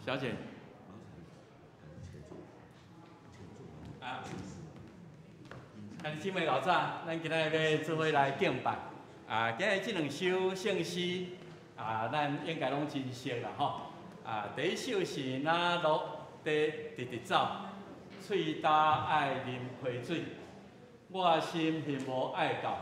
小姐。啊，兄弟姊妹老早，咱今仔日欲做伙來敬拜。啊，今日這兩首聖詩啊，咱應該攏真熟啦吼。啊，第一首是哪路得直直走，喙焦愛啉溪水，我心羨慕愛到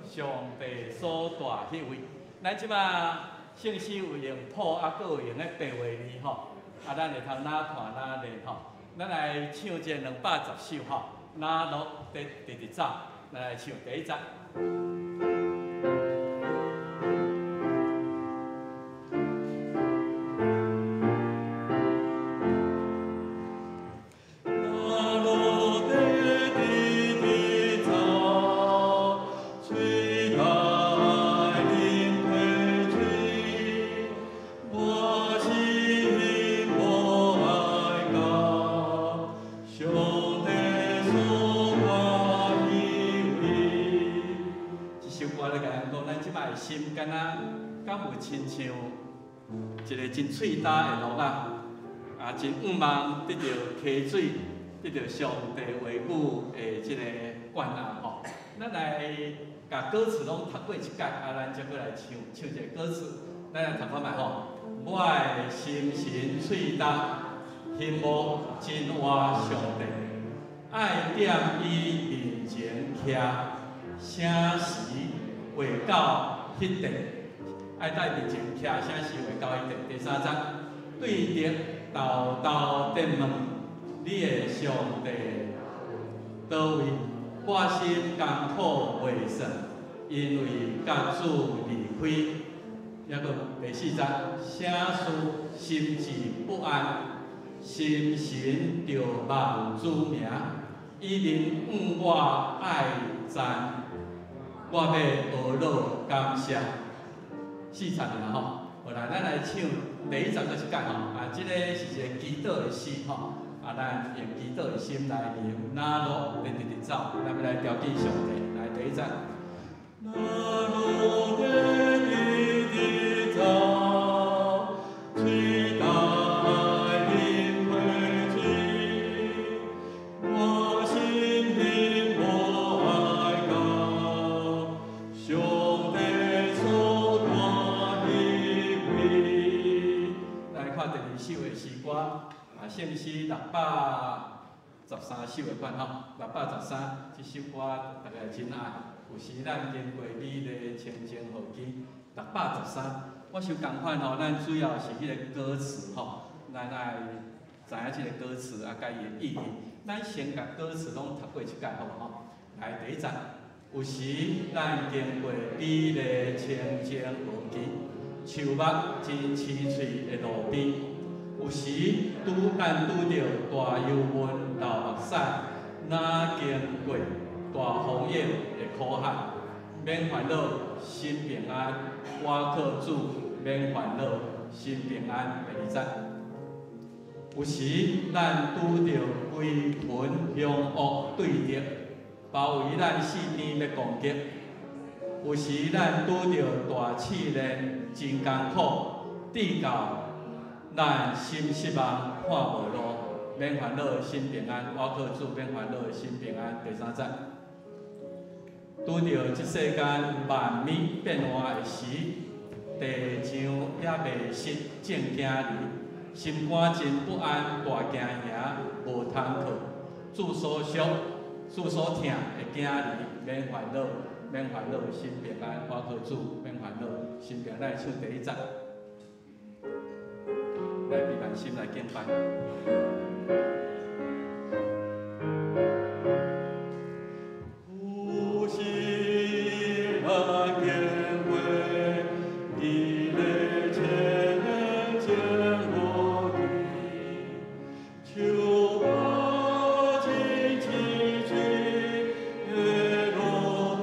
上帝所住彼位。咱這馬聖詩有用譜，啊，閣有用彼白話字吼。啊，咱會通哪看哪練吼。咱來唱這210首吼，哪路得直直走，咱來唱第一節。哪路得直直走，喙焦愛啉溪水，我心羨慕愛到上帝所住彼位。這首歌咧共咱講，咱這擺的心敢若敢有親像一个真喙焦的鹿仔，啊，真向望得著溪水，得著上帝話語的這个灌灌吼。咱來共歌詞攏讀過一擺，啊，咱才閣來唱唱一个歌詞。咱來讀看覓吼。我的心神喙焦，羨慕真活上帝，愛踮伊面前徛，啥時會到彼地？愛佇面前徛，啥時會到彼地？第三節，對著沓沓的問，你的上帝佗位？我心艱苦袂算，因為佮主離開。抑閣第四節，啥事心志不安，心神著望主名，伊面向我愛讚，我欲呵咾感謝。四節爾吼，好啦，咱來唱第一節閣一擺吼，啊，這个是一个祈禱的詩吼，啊，咱用祈禱的心來念，哪路得直直走，咱欲來朝見上帝，來第一節。哪路得直直走，喙焦愛啉溪水，我心羨慕愛到上帝所住彼位。來看第二首的詩歌，啊，聖詩613首的款吼，613這首歌大家真愛。有時咱經過美麗清靜河堤，613，我想仝款吼，咱主要是彼個歌詞吼，咱愛知影這个歌詞啊，佮伊的意義。咱先共歌詞攏讀過一擺好無吼？來，第一節，有時咱經過美麗清靜河堤，樹木真青翠的路邊，有時拄咱拄著大憂悶流目屎，若經過大風湧的苦海，免煩惱，心平安，我靠主，免煩惱，心平安。第二節，有時咱拄著鬼魂兇惡對敵，包圍咱四邊欲攻擊；有時咱拄著大試煉，真艱苦，直到咱心失望，看無路，免煩惱，心平安，我靠主，免煩惱，心平安。第三節，拄著這世間萬物變換的時，地上猶未失正囝兒，心肝真不安，大驚嚇，無通靠，主所惜、主所疼的囝兒，免煩惱，免煩惱，心平安，我靠主，免煩惱，心平安。來唱第一節，來閉目心來敬拜。有時咱經過美麗清靜河堤，樹木真青翠的路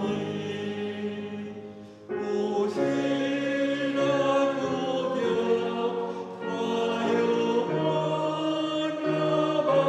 邊，有時咱拄著大憂悶流目屎，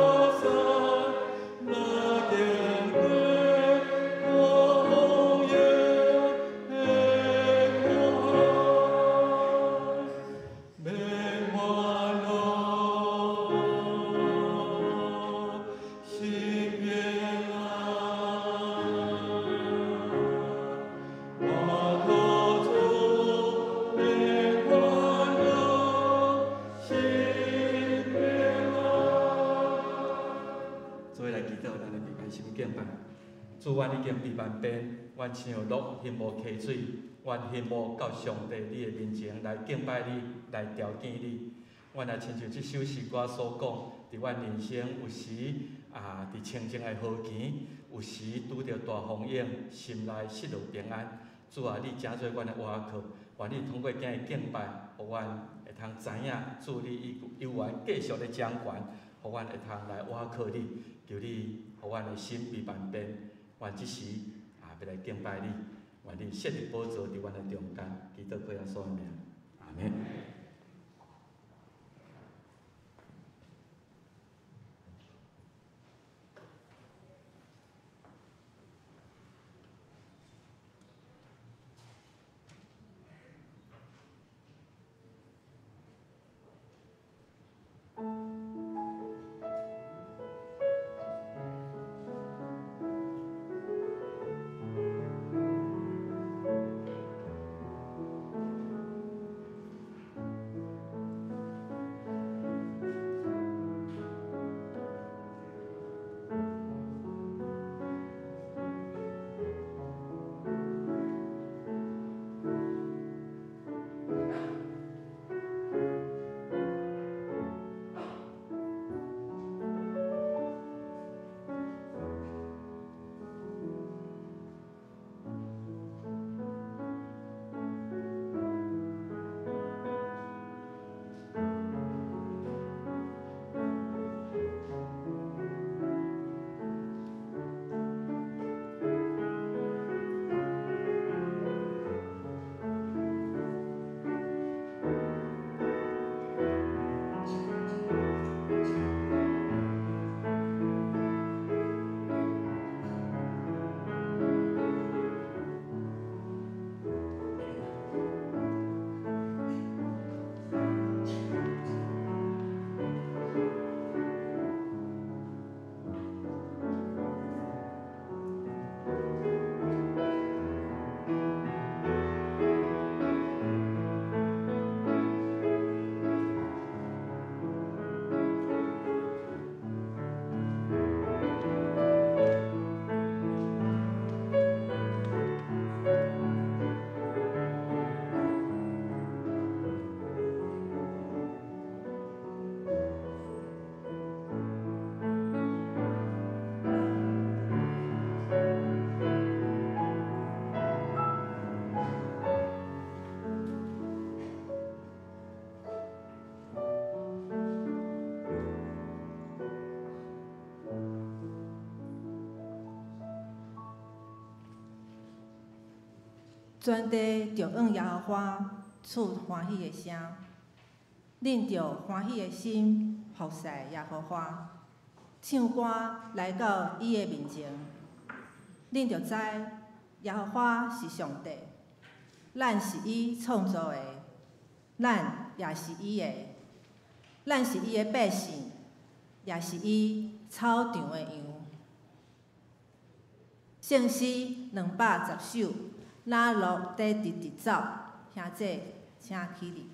阮已經被萬變，阮親像鹿行無溪水，阮希望到上帝你的面前來敬拜你，來朝見你。阮也親像這首詩歌所講，佇阮人生有時啊，佇清靜的河墘，有時拄著大風湧，心內失落平安。主啊，你成做阮的倚靠，願你通過今日敬拜，予阮會通知影主你猶原繼續咧掌權，予阮會通來倚靠你，求你予阮的心被萬變。願這時啊，欲來敬拜你，願你設立寶座佇阮的中間，祈禱靠耶穌的名，阿們。全地著向耶和華出歡喜的聲，恁著歡喜的心服侍耶和華，唱歌來到伊的面前。恁著知耶和華是上帝，咱是伊創造的，咱也是伊的，咱是伊的百姓，也是伊草場的羊。聖詩210首。那鹿佇直直走，兄弟，請起立。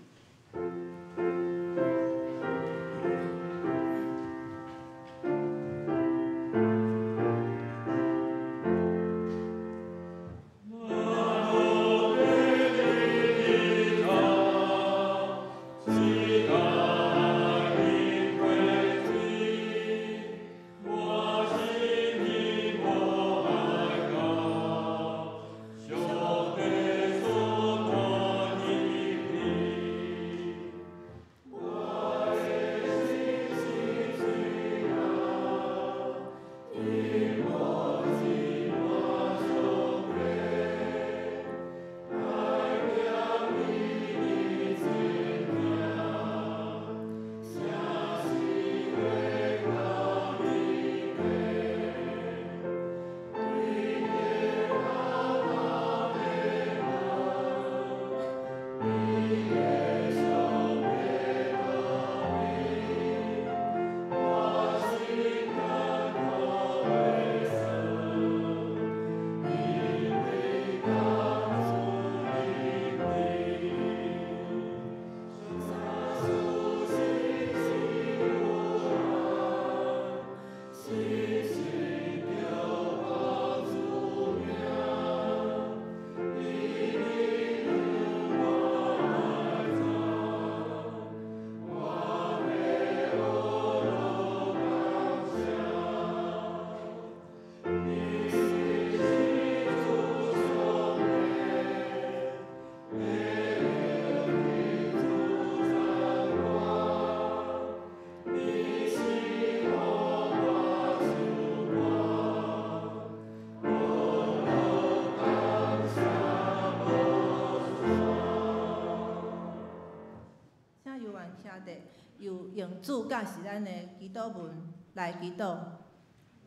用主教示咱的祈禱文來祈禱。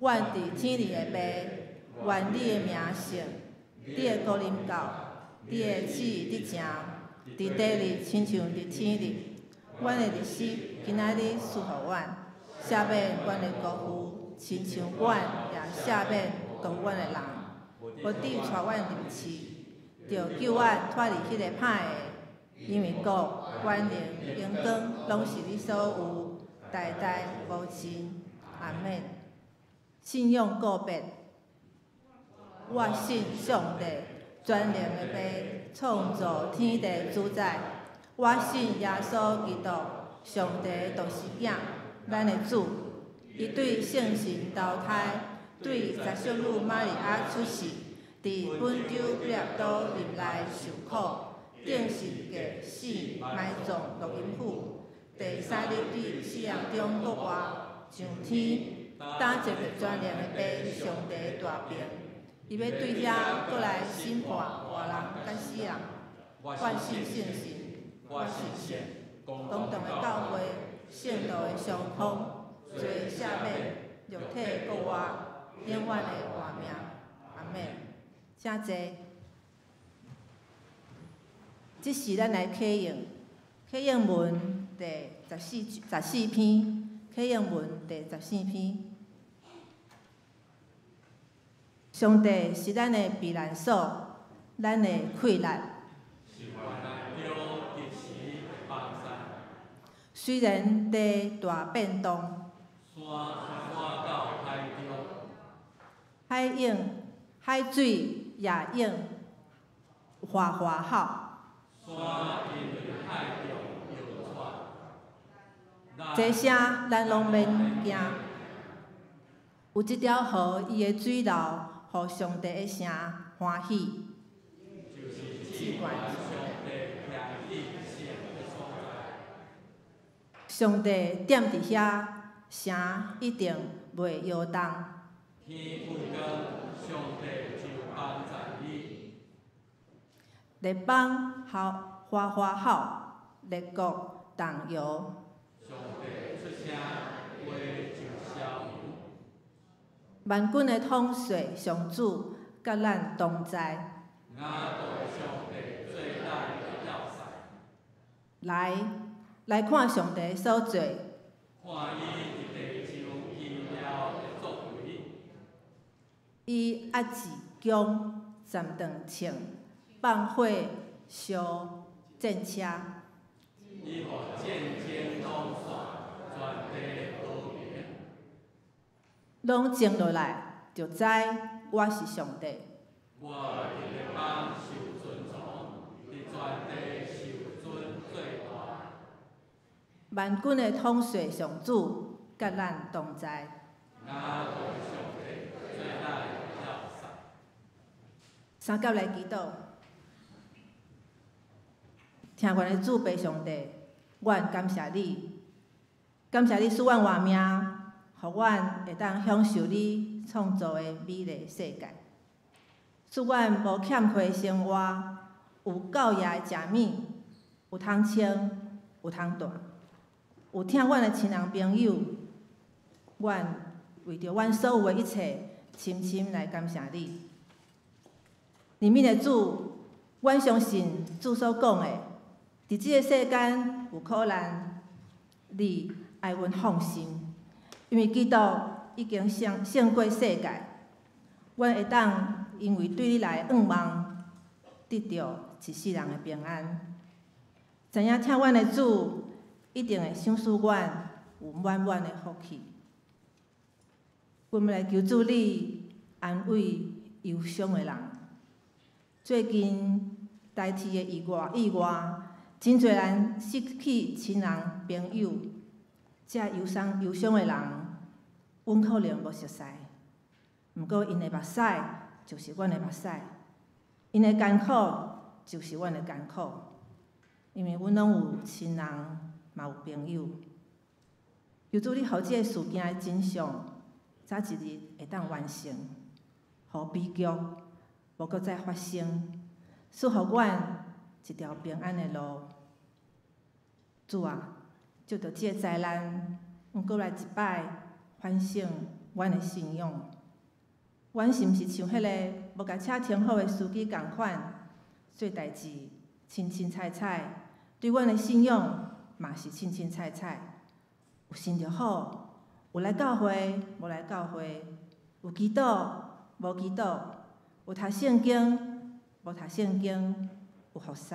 阮佇天裡的父，願你的名聖，你的國臨到，你的旨意得成，佇地裡親像佇天裡。阮的日食今仔日賜予阮，赦免阮的過犯，親像阮也赦免過犯阮的人。無致帶阮入試，著救阮脫離彼个歹的。因為國、權能、榮光，攏是你所有，代代無盡。阿們。信仰告白，我信上帝，全能的父，創造天地主宰。我信耶穌基督，上帝獨生囝，咱的主。伊對聖神投胎，對雜淑女瑪利亞出世，佇本丟彼拉多入內受苦，釘十字架死埋葬落陰府，第三日佇死人中復活，上天，擔坐佇全能的父上帝大爿。伊欲對遐閣來審判活人佮死人。我信聖神，我信聖公同的教會，聖徒的相通，罪赦免，肉體復活，永遠的活命。阿們。請坐。這時咱來啟應，啟應文第十四篇，啟應文第十四篇。上帝是咱的避難所，咱的氣力。是患難中及時的幫助。雖然地大變動，山徙到海中，海湧海水也湧嘩嘩吼。山因為海浪搖掣。這聲咱攏免驚。有這條河，伊的水流，予上帝的城歡喜。就是至懸上帝徛佇聖的所在。上帝踮佇遐，城一定袂搖動。天有光，上帝就幫助你。列邦吼嘩嘩吼，列國動搖。上帝出聲，話就消融。萬軍的統帥上主佮咱同在。雅各的上帝做咱的要塞。來，來看上帝所做。看伊佇地上奇妙的作為。伊壓制弓，斬斷槍，放火燒戰車。伊予戰爭攏散，全地和平。攏靜落來，就知我是上帝。我佇列邦受尊崇，佇全地受尊做大。萬軍的統帥上主佮咱同在。雅各的上帝做咱的要塞。三甲來祈禱，聽阮的主父上帝，阮感謝你，感謝你賜阮活命，予阮會當享受你創造的美麗世界。賜阮無欠缺的生活，有夠額的食物，有通穿，有通蹛，有疼阮的親人朋友。阮為著阮所有的一切，深深來感謝你。憐憫的主，阮相信主所講的，佇這個世間有苦難，你愛阮放心，因為基督已經勝過世界。阮會當因為對你來的向望，得著一世人的平安。知影疼阮的主，一定會賞賜阮有滿滿的福氣。阮欲來求主你安慰憂傷的人。最近台鐵的意外，真濟人失去親人朋友，這憂傷的人，阮可能無熟似，毋過𪜶的目屎就是阮的目屎，𪜶的艱苦就是阮的艱苦，因為阮攏有親人，嘛有朋友。求主你予這个事件的真相，早一日會當完成，予悲劇無閣再發生，賜予阮一條平安的路。主啊，藉著這个災難，毋閣來一擺反省阮的信仰。阮是毋是像彼个無共車停好的司機仝款，做代誌凊凊彩彩，對阮的信仰嘛是凊凊彩彩。有信就好，有來教會，無來教會，有祈禱，無祈禱，有讀聖經，無讀聖經，有服侍，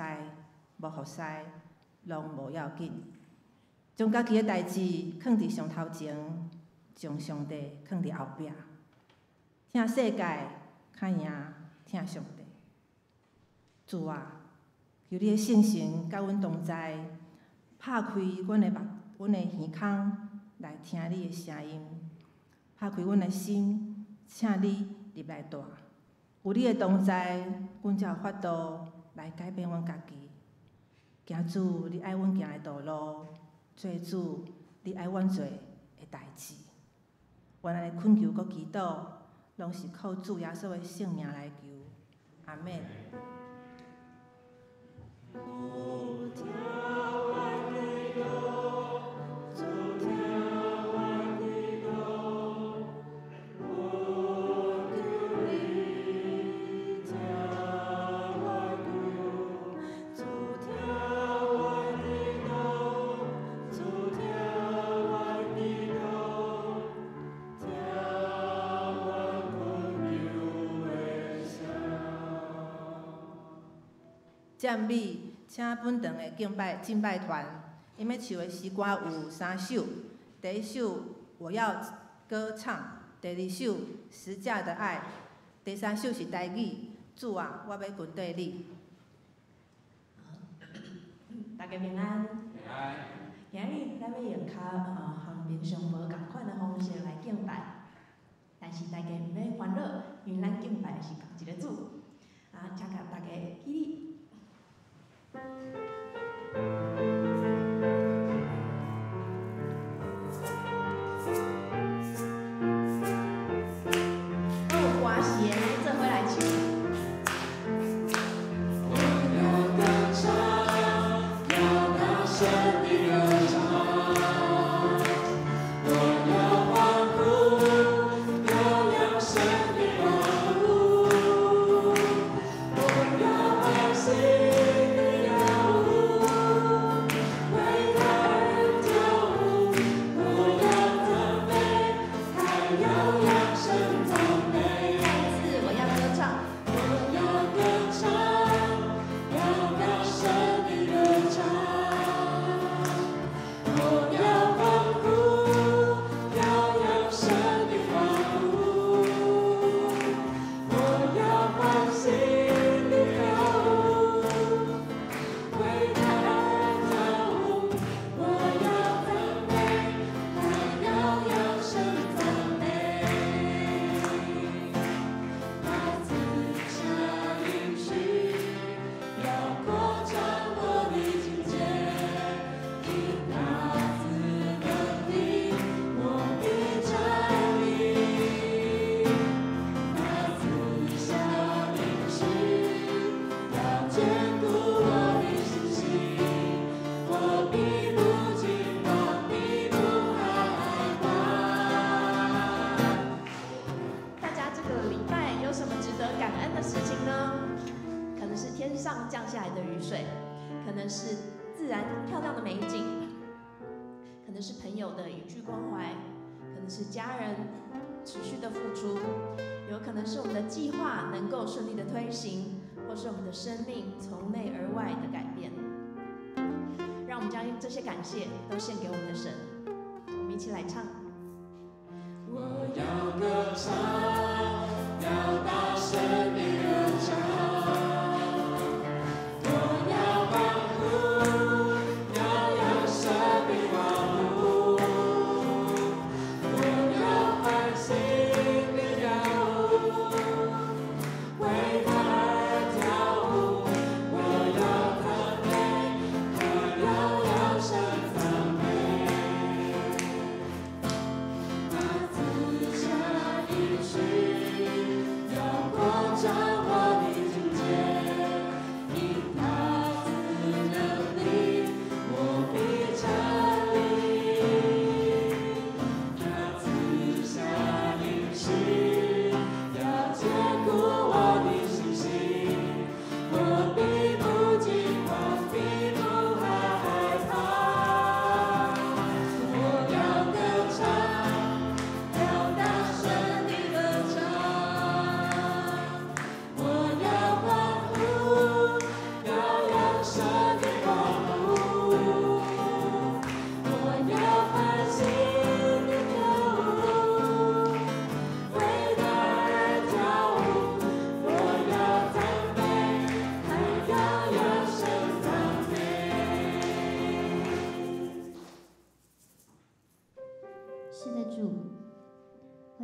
無服侍，攏無要緊。將家己的代誌囥佇上頭前，將上帝囥佇後壁。疼世界較贏疼上帝。主啊，求你的聖神佮阮同在，拍開阮的目、阮的耳孔來聽你的聲音，拍開阮的心，請你入來蹛。有你的同在，阮才有法度來改變阮家己。行主你愛阮行的道路，做主你愛阮做的代誌。阮按呢懇求閣祈禱，攏是靠主耶穌的聖名來求，阿們。主聽我祈禱，主聽我祈禱，我求你聽我求，主聽我祈禱，主聽我祈禱，聽我懇求的聲。讚美，請本堂的敬拜敬拜團，𪜶欲唱的詩歌有三首。第一首我要歌唱，第二首十架的愛，第三首是台語。主啊，我欲跟綴你。大家平安。今日咱欲用較和平常無仝款的方式來敬拜，但是大家毋免煩惱，因為咱敬拜的是仝一个主。啊，請共大家起立。有歌詞的，來做伙來唱。我要歌唱，要大聲地歌唱，我要歡呼，表揚神的保護，我要歡喜地跳舞，為他而跳舞，我要讚美，還要揚聲讚美。再一次，我要歌唱。我要歌唱，要大聲地歌唱，我要歡呼，表揚神的保護，我要歡喜地跳舞，為他而跳舞，我要讚美，還要揚聲讚美。他賜下應許，要擴張我的境界，以大自能力，我必站立。他賜下應許，要堅固我的信心，我必不驚慌，必不害怕。大家這個禮拜有什麼值得感恩的事情呢？可能是天上降下來的雨水，可能是自然漂亮的美景，可能是朋友的一句關懷，可能是家人持續的付出，有可能是我們的計劃能夠順利的推行，或是我們的生命從內而外的改變。讓我們將這些感謝都獻給我們的神，我們一起來唱。我要歌唱，要大聲地歌唱，我要歡呼，要揚聲地歡呼，我要歡喜地跳舞，為他而跳舞，我要讚美，還要揚聲讚美。他賜下應許，要擴張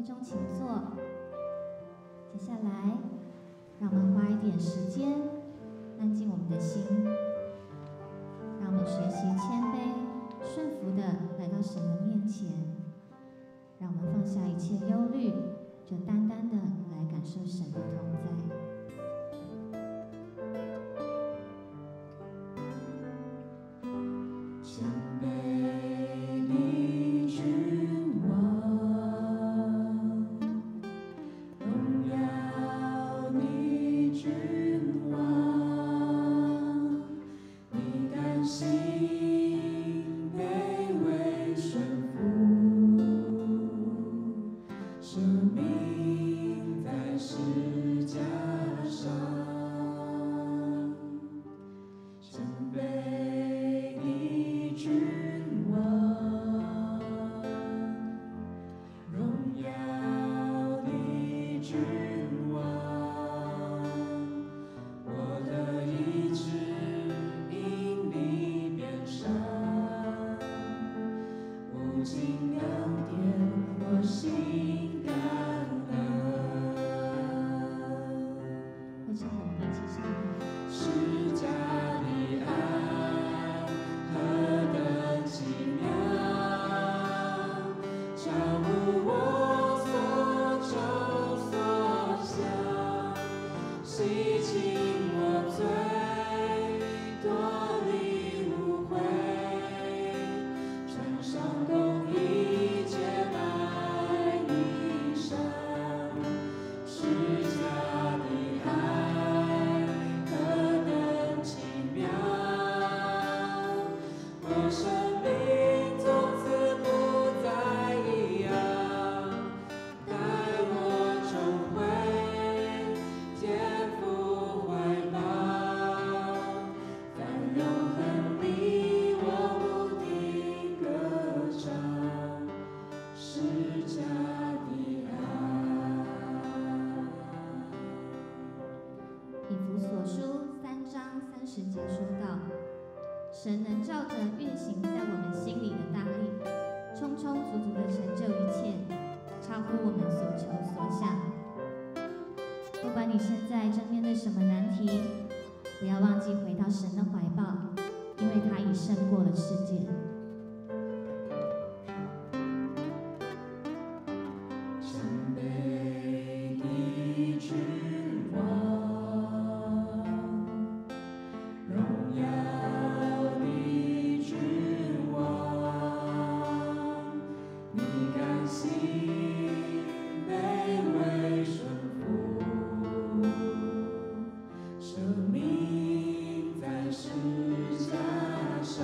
鐘，請坐。接下來，讓我們花一點時間，安靜我們的心，讓我們學習謙卑、順服的來到神的面前，讓我們放下一切憂慮，就單單的來感受神的同在。謙卑的君王，榮耀的君王，你甘心卑微順服，捨命在十架上，謙卑的君王，榮耀的君王，我的意志因你變善，無盡恩典，我心感恩。會之後，我們一起唱。十架的愛何等奇妙，超乎我所求所想，洗淨我罪，脫離污穢，穿上公義潔白衣裳。十架的愛何等奇妙，我生命從此不再一樣，帶我重回天父懷抱，在永恆裡我無定歌唱，十架的愛。以弗所書3章30節說道：神能照着運行在我們心裡的大力，充充足足的成就一切，超乎我們所求所想。不管你現在正面對什麼難題，不要忘記回到神的懷抱，因為他已勝過了世界。謙卑的君王，榮耀的君王，你甘心卑微順服，捨命在十架上。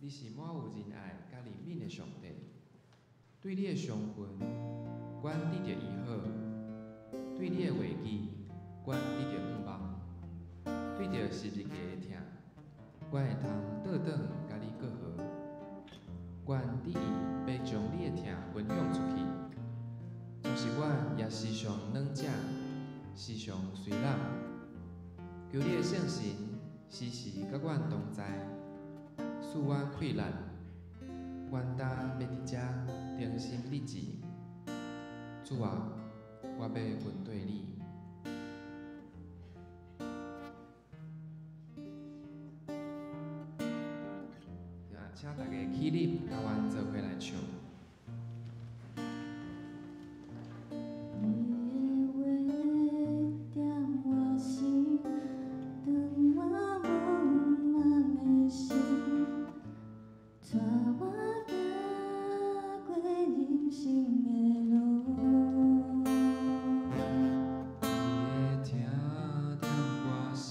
你是滿有仁愛佮憐憫的上帝。對你的傷痕，阮得著醫好；對你的話語，阮得著向望。對著十字架的疼，阮會通倒轉佮你過河。阮得意欲將你的疼分享出去，就是阮也時常軟弱，時常衰老。求你的聖神時時佮阮同在，賜阮氣力，阮擔欲佇遮忠心立志。主啊，我欲跟綴你。請大家起立，佮阮做伙來唱。你的話踮我心，當我無望的時，帶我行過人生的路。你的疼踮我心，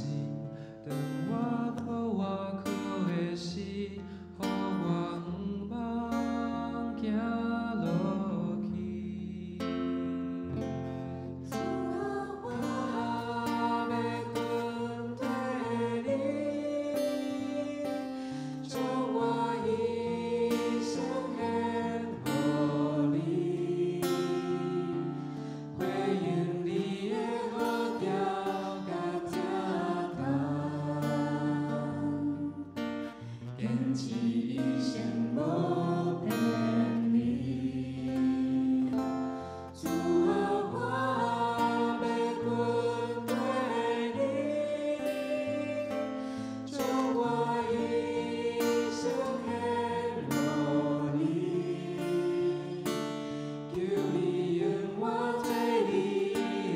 當我無倚靠的時，予我向望行落去。主啊，我我欲跟綴你，將我一生獻予你，回應你的呼召佮疼痛，堅持一生無偏離。主啊，我欲跟綴你，將我一生獻予你，求你用我做你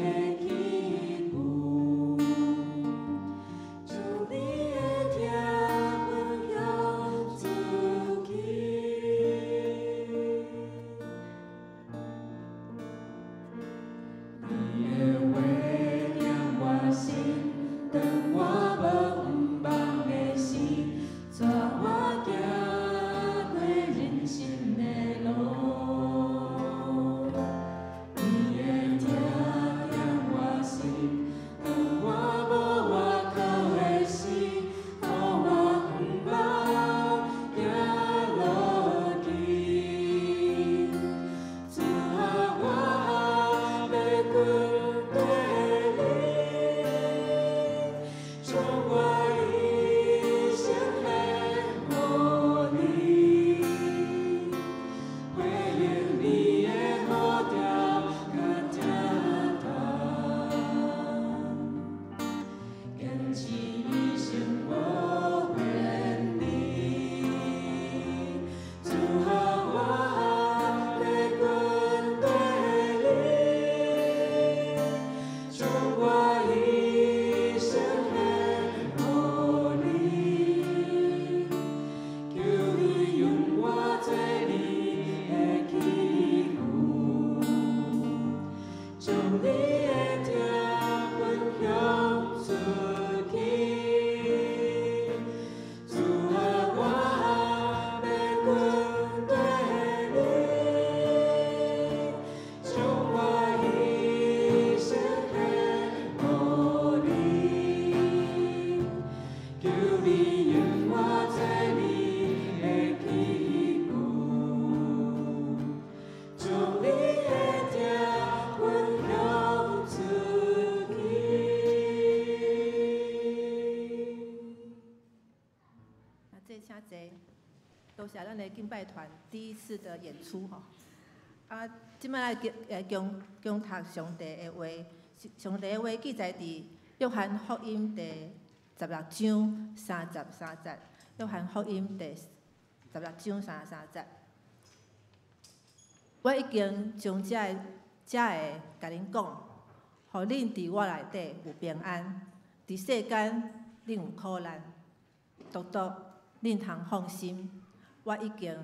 的器具，將你的疼分享出去。你的話踮我心，當我無向望的時，帶我行過人生的路。你的疼踮我心，當我無倚靠的時，予我向望行落去。主啊，我欲跟綴你，將我一生獻予你，回應你的呼召佮疼痛，堅持一生無偏離。主啊，我欲跟綴你，將我一生獻予你，求你用我做你的器具，將你的疼分享出去。主啊，我欲跟綴你，將我一生獻予你，求你用我做你的器具，將你的疼分享出去。那這請坐，多謝咱的敬拜團第一次的演出吼。啊，這擺來恭恭讀上帝的話，上帝的話記載佇約翰福音第十六章三十三節。約翰福音第十六章三十三節。我已經將這個共恁講，予恁佇我內底有平安。佇世間恁有苦難，獨獨恁通放心，我已經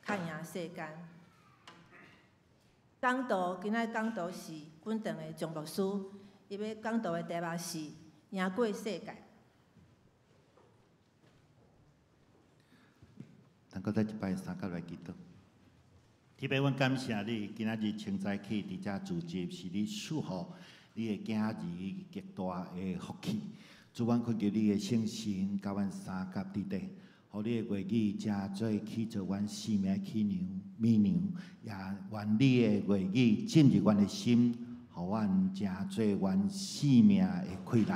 較贏世間。講道今仔講道是阮堂的張牧師，伊欲講道的題目是贏過世界。咱閣再一擺三甲來祈禱。天父，阮感謝你，今仔日清早起佇遮聚集，是你賜予你的囝兒極大的福氣。主，阮懇求你的聖神佮阮相佮佇底，予你的話語成做去做阮生命的起娘、米糧，也願你的話語進入阮的心，予阮成做阮生命的氣力。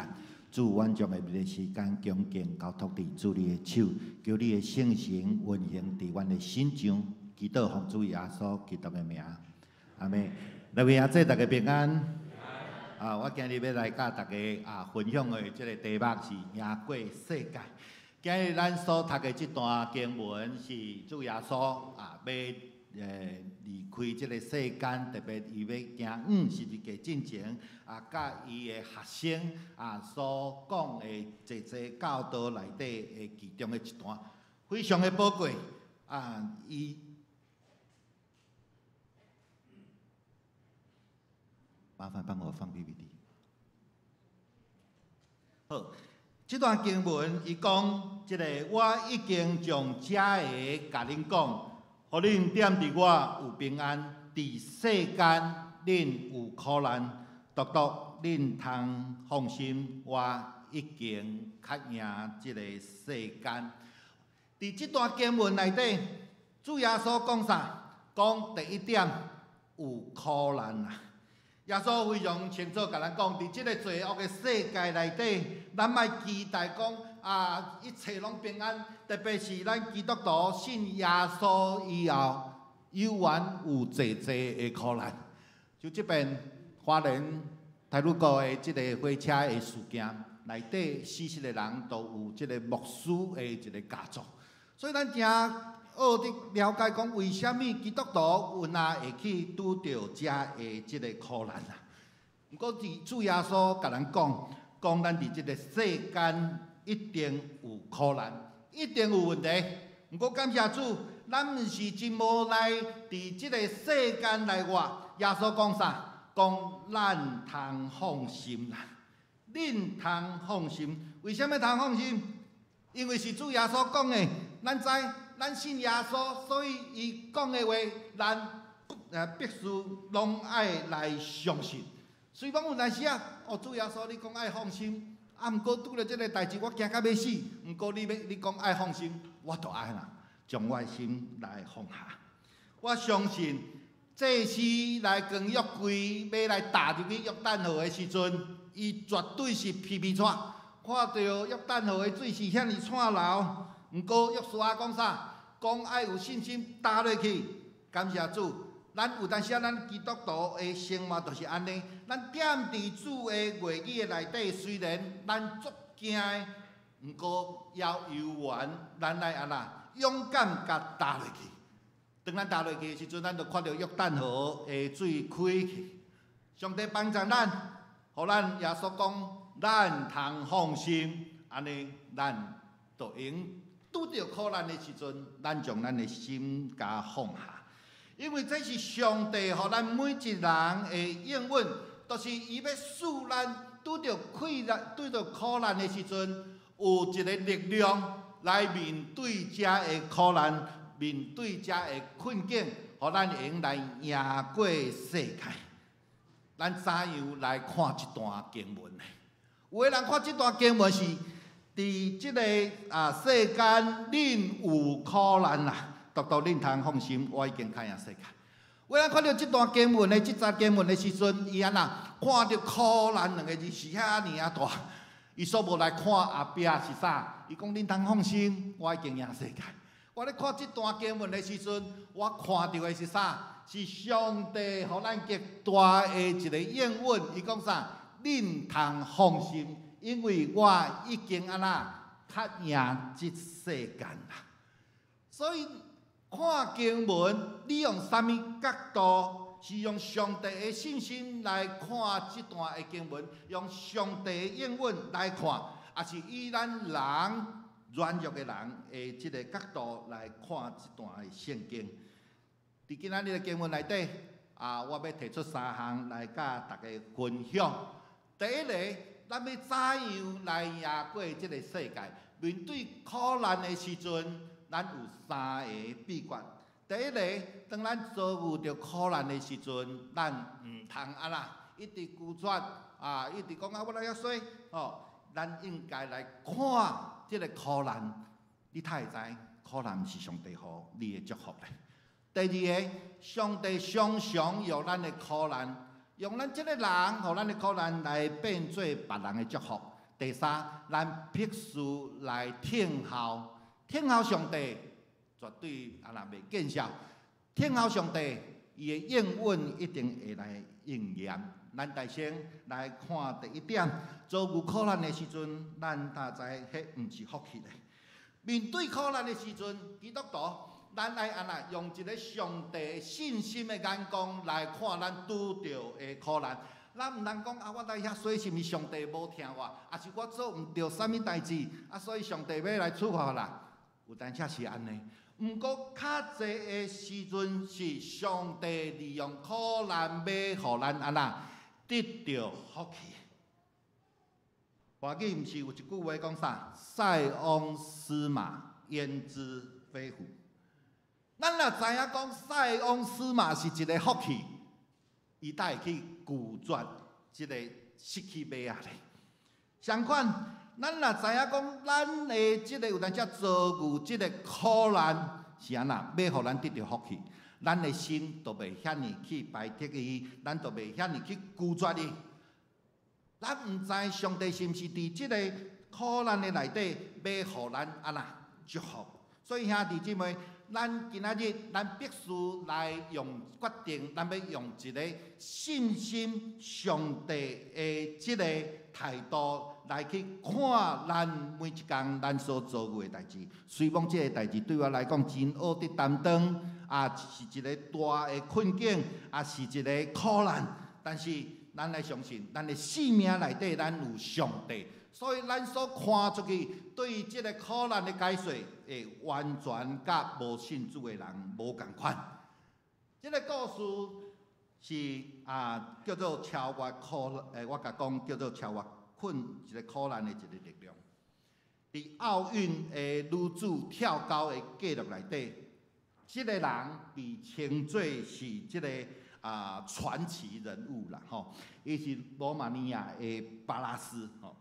主，阮將下面的時間恭敬交託佇主你的手，求你的聖神運行佇阮的心上，祈禱奉主耶穌基督的名，阿們。來位阿姐，大家平安。啊，我今日欲來佮大家分享的這个題目是贏過世界。今日咱所讀的這段經文是主耶穌欲離開這个世間，特別伊欲行往十字架進前佮伊的學生所講的濟濟教導內底的其中的一段，非常的寶貴啊！伊麻煩幫我放 PPT。好，這段經文伊講，這个我已經將這个共恁講，予恁踮佇我有平安，佇世間恁有苦難，獨獨恁通放心，我已經較贏這个世間。佇這段經文內底，主耶穌講啥？講第一點有苦難啊！耶穌非常清楚共咱講，佇這个罪惡的世界內底，咱莫期待講一切攏平安。特別是咱基督徒信耶穌以後，猶原有濟濟的苦難。就這遍花蓮太魯閣的這个火車的事件內底，死七个人都有這个牧師的一个家族，所以咱誠學得了解講，為啥物基督徒有若會去拄著遮的這个苦難啊？毋過佇主耶穌共咱講，講咱佇這个世間一定有苦難，一定有問題。毋過感謝主，咱毋是真無奈佇這个世間來活。耶穌講啥？講咱通放心啦，恁通放心。為啥物通放心？因為是主耶穌講的，咱知。咱信耶穌，所以伊講的話，咱必須攏愛來相信。雖講有陣時啊，哦，主耶穌，你講愛放心，啊，毋過拄著這个代誌，我驚甲欲死。毋過你欲你講愛放心，我就愛啦，將我的心來放下。我相信，祭司來扛約櫃，欲來踏入去約旦河的時陣，伊絕對是皮皮掣，看著約旦河的水是遐爾湠流。毋過約書亞講啥？講愛有信心踏落去。感謝主，咱有當時啊，咱基督徒的生活就是按呢。咱踮佇主的話語的內底，雖然咱足驚的，毋過也猶原咱愛按怎勇敢共踏落去。當咱踏落去的時陣，咱就看著約旦河的水開去。上帝幫助咱，予咱耶穌講，咱通放心，按呢咱就會拄著苦難的時陣，咱將咱的心共放下，因為這是上帝予咱每一人的應允，就是伊欲賜咱拄著困難、拄著苦難的時陣，有一個力量來面對這个苦難，面對這个困境，予咱會用來贏過世界。咱怎樣來看這段經文呢？有的人看這段經文是。佇這个世間，恁有苦難啦，獨獨恁通放心，我已經較贏世界。有人看著這段經文的這節經文的時陣，伊按怎看著苦難兩个字是遐爾仔大，伊煞無來看後壁是啥？伊講恁通放心，我已經贏世界。我咧看這段經文的時陣，我看著的是啥？是上帝予咱極大的一个應允。伊講啥？恁通放心。因為我已經按怎較贏這世間啦，所以看經文，你用啥物角度？是用上帝的信心來看這段的經文，用上帝的應允來看，抑是以咱人軟弱的人的這个角度來看這段的聖經？佇今仔日的經文內底，我欲提出三項來佮大家分享。第一个，咱欲怎樣來贏過這个世界？面對苦難的時陣，咱有三个秘訣。第一个，當咱遭遇著苦難的時陣，咱毋通按怎一直拒絕啊，一直講啊，我來遐衰吼。咱應該來看這个苦難，你才會知苦難毋是上帝予你的祝福咧。第二个，上帝常常用咱的苦難，用咱這个人，予咱的苦難來變做別人的祝福。第三，咱必須來聽候，聽候上帝，絕對按怎袂見笑。聽候上帝，伊的應允一定會來應驗。咱大先來看第一點，遭遇苦難的時陣，咱才知彼毋是福氣咧。面對苦難的時陣，基督徒，咱愛按怎用一个上帝信心的眼光來看咱拄著的苦難。咱毋通講啊，我來遐衰是毋是上帝無疼我，抑是我做毋著啥物代誌，啊，所以上帝欲來處罰啦。有當時是按呢，毋過較濟的時陣是上帝利用苦難欲予咱按怎得著福氣。華語毋是有一句話講啥？塞翁失馬，焉知非福。咱若知影講塞翁失馬是一个福氣，伊才會去拒絕這个失去馬仔咧。相款，咱若知影講，咱的這个有當時遭遇這个苦難是按怎，欲予咱得著福氣，咱的心就袂遐爾去排斥伊，咱就袂遐爾去拒絕伊。咱毋知上帝是毋是佇這个苦難的內底，欲予咱按怎祝福。所以兄弟姊妹，咱今仔日咱必須來用決定，咱欲用一个信心上帝的這个態度來去看咱每一工咱所遭遇的代誌。雖罔這个代誌對我來講真僫得擔當，啊是一个大的困境，啊是一个苦難，但是咱來相信，咱的生命內底咱有上帝，所以咱所看出去對這个苦難的解說，會完全佮無信主的人無仝款。這个故事是啊，叫做超越苦，我共講叫做超越困一个苦難的一个力量。佇奧運的女子跳高的紀錄內底，這个人被稱做是這个啊傳奇人物啦，吼！伊是羅馬尼亞的巴拉斯，吼。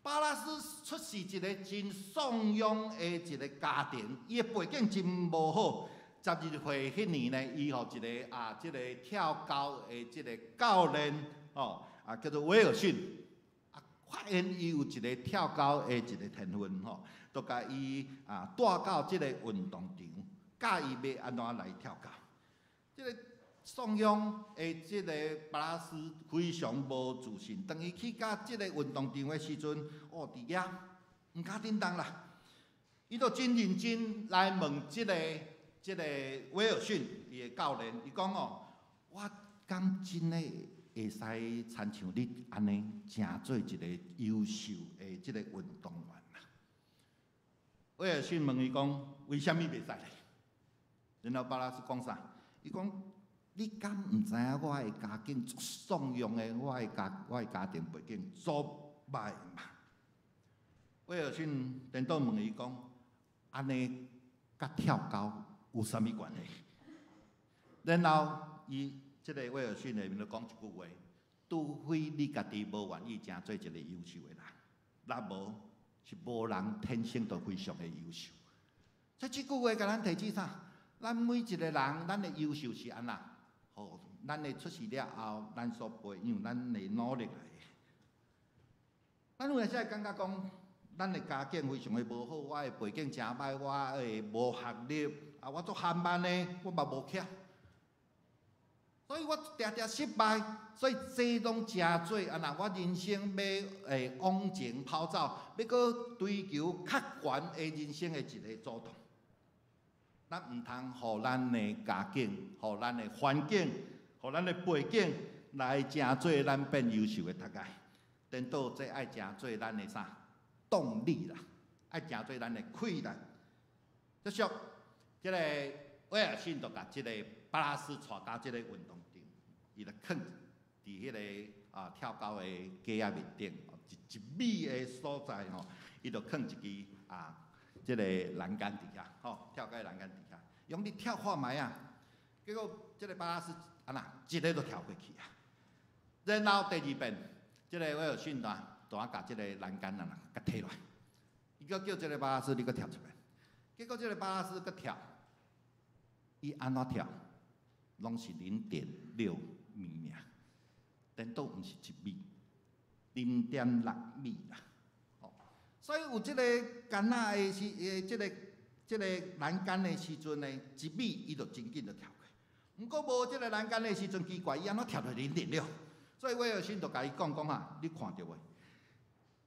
巴拉斯出自一个真喪養的一个家庭，伊的背景真無好。12歲彼年呢，伊予一个啊，這个跳高的這个教練，吼啊，叫做威爾遜，啊，發現伊有一个跳高的一个天分，吼，就共伊啊帶到這个運動場，教伊欲按怎來跳高。這个喪養的這个巴拉斯非常無自信，當伊去到這个運動場的時陣，哦，佇遐毋敢振動啦。伊就真認真來問這个威爾遜伊的教練，伊講哦，我敢真的會使親像你按呢，成做一个優秀的這个運動員啊？威爾遜問伊講，為啥物袂使咧？然後巴拉斯講啥？伊講，你敢毋知影我的家境足喪養的，我的家庭背景足歹嘛？威爾遜顛倒問伊講，按呢佮跳高有啥物關係？然後伊這个威爾遜內面就講一句話：除非你家己無願意成做一个優秀的人，若無是無人天生就非常的優秀。所以這句話共咱提醒啥？咱每一個人，咱的優秀是按怎？吼，咱的出世了後，咱所培養，咱的努力來的。咱有陣時會感覺講，咱的家境非常的無好，我的背景誠歹，我的無學歷，啊，我足含慢的，我嘛無巧，所以我定定失敗，所以這攏成做按怎，我人生欲往前跑走，欲閣追求較懸的人生的一个阻擋。咱毋通予咱的家境、予咱的環境、予咱的背景來成做咱變優秀的障礙。顛倒這愛成做咱的啥動力啦，愛成做咱的氣力。繼續，這个威爾遜就共這个巴拉斯帶到這个運動場，伊就囥佇彼个啊跳高的架仔面頂，一米的所在吼，伊就囥一支啊這个欄杆佇遐，吼，跳到欄杆佇遐，伊講你跳看覓啊？結果這个巴拉斯按怎，一个就跳過去啊。然後第二遍，這个威爾遜啊，就啊共這个欄杆啊，共提落來，伊閣叫這个巴拉斯，你閣跳一遍。結果這个巴拉斯閣跳，伊按怎跳，攏是0.6米爾，顛倒毋是1米，0.6米啦。哦，所以有這个桿仔的時，這个欄杆的時陣呢，1米伊就真緊就跳過。毋過無這个欄杆的時陣，奇怪，伊按怎跳到0.6？所以威爾遜就共伊講講啊，你看著無？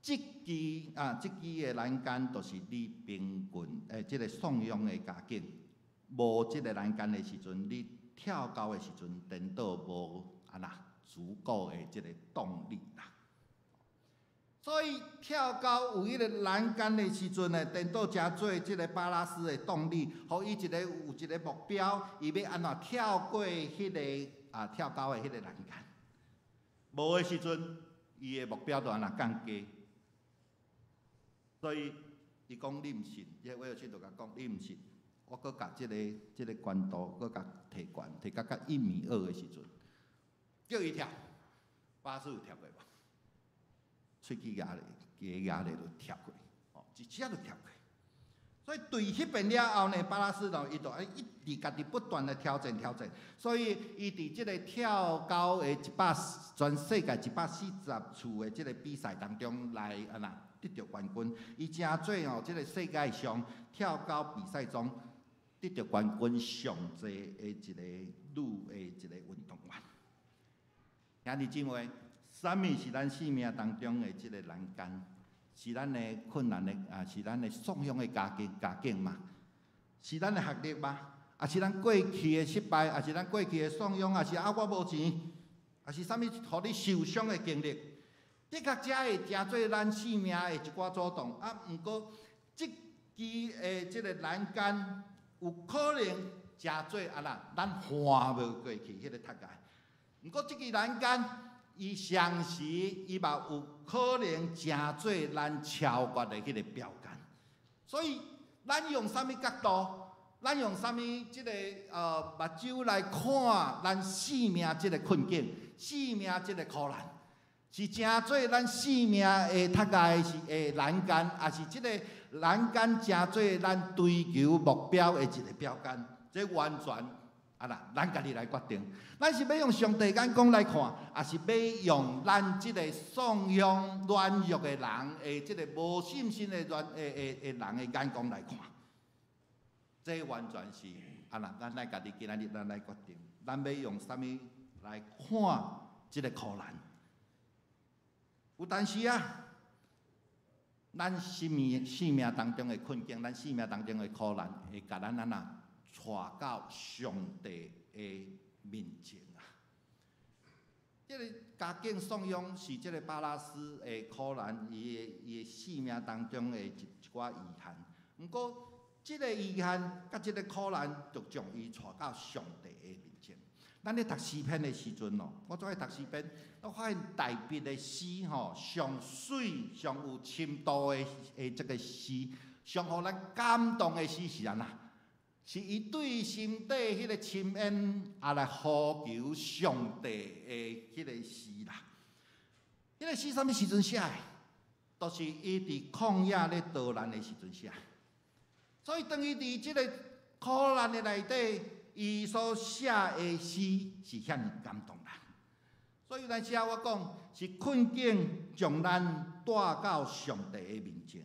這支啊，這支的欄杆就是你貧困的這个喪養的家境，無這个欄杆的時陣，你跳高的時陣，顛倒無按怎足夠的這个動力啦。所以跳高有彼个欄杆的時陣呢，顛倒成做這个巴拉斯的動力，予伊一个有一个目標，伊欲按怎跳過彼个啊跳高的彼个欄杆。無的時陣，伊的目標就按怎降低。所以伊講你毋信，這個威爾遜就共講你毋信，我閣共這个這个懸度閣共提懸，提到較1.2米的時陣，叫伊跳，巴拉斯有跳過無？喙齒咬咧，牙咧就跳過，哦，一下就跳過。所以對彼遍了後呢，巴拉斯就伊就愛一直家己不斷的挑戰挑戰。所以伊佇這个跳高的一百全世界140次的這个比賽當中來按怎得著冠軍。伊成做吼這个世界上跳高比賽中得著冠軍上濟的一个女的一个運動員。兄弟姊妹，啥物是咱生命當中的這个欄杆？是咱的困難的啊，是咱的喪養的家境家境嗎？是咱的學歷嗎？抑是咱過去的失敗，抑是咱過去的喪養，抑是啊我無錢，抑是啥物予你受傷的經歷？的確，這會成做咱生命的一寡阻擋。啊，毋過這支的這个欄杆有可能成做按怎，咱橫無過去彼个踢界。毋過這支欄杆，伊同時伊嘛有可能成做咱超越的彼个標杆。所以，咱用啥物角度，咱用啥物這个目睭來看咱生命這个困境，生命這个苦難，是成做咱生命的踢界是的欄杆，抑是這个欄杆成做咱追求目標的一个標杆？這完全啊啦，咱家己來決定。咱是欲用上帝眼光來看，抑是欲用咱這个喪養軟弱的人的這个無信心的軟的的的人的眼光來看？這完全是啊啦，咱來家己今仔日咱來決定，咱欲用啥物來看這个苦難？有當時啊，咱生命當中的困境，咱生命當中的苦難，會共咱按怎帶到上帝的面前啊！這个家境喪養是這个巴拉斯的苦難，伊的生命當中的一寡遺憾。毋過，這个遺憾佮這个苦難，就將伊帶到上帝的面前。咱咧讀詩篇的時陣哦，我總愛讀詩篇，我發現大衛的詩吼，上媠、上有深度的這个詩，上予咱感動的詩是按怎？是伊對心底彼个深淵，也來呼求上帝的彼个詩啦。彼个詩啥物時陣寫的？就是伊佇曠野咧逃難的時陣寫。所以當伊佇這个苦難的內底，伊所寫的詩是遐爾感動人。所以有當時啊，我講是困境將咱帶到上帝的面前。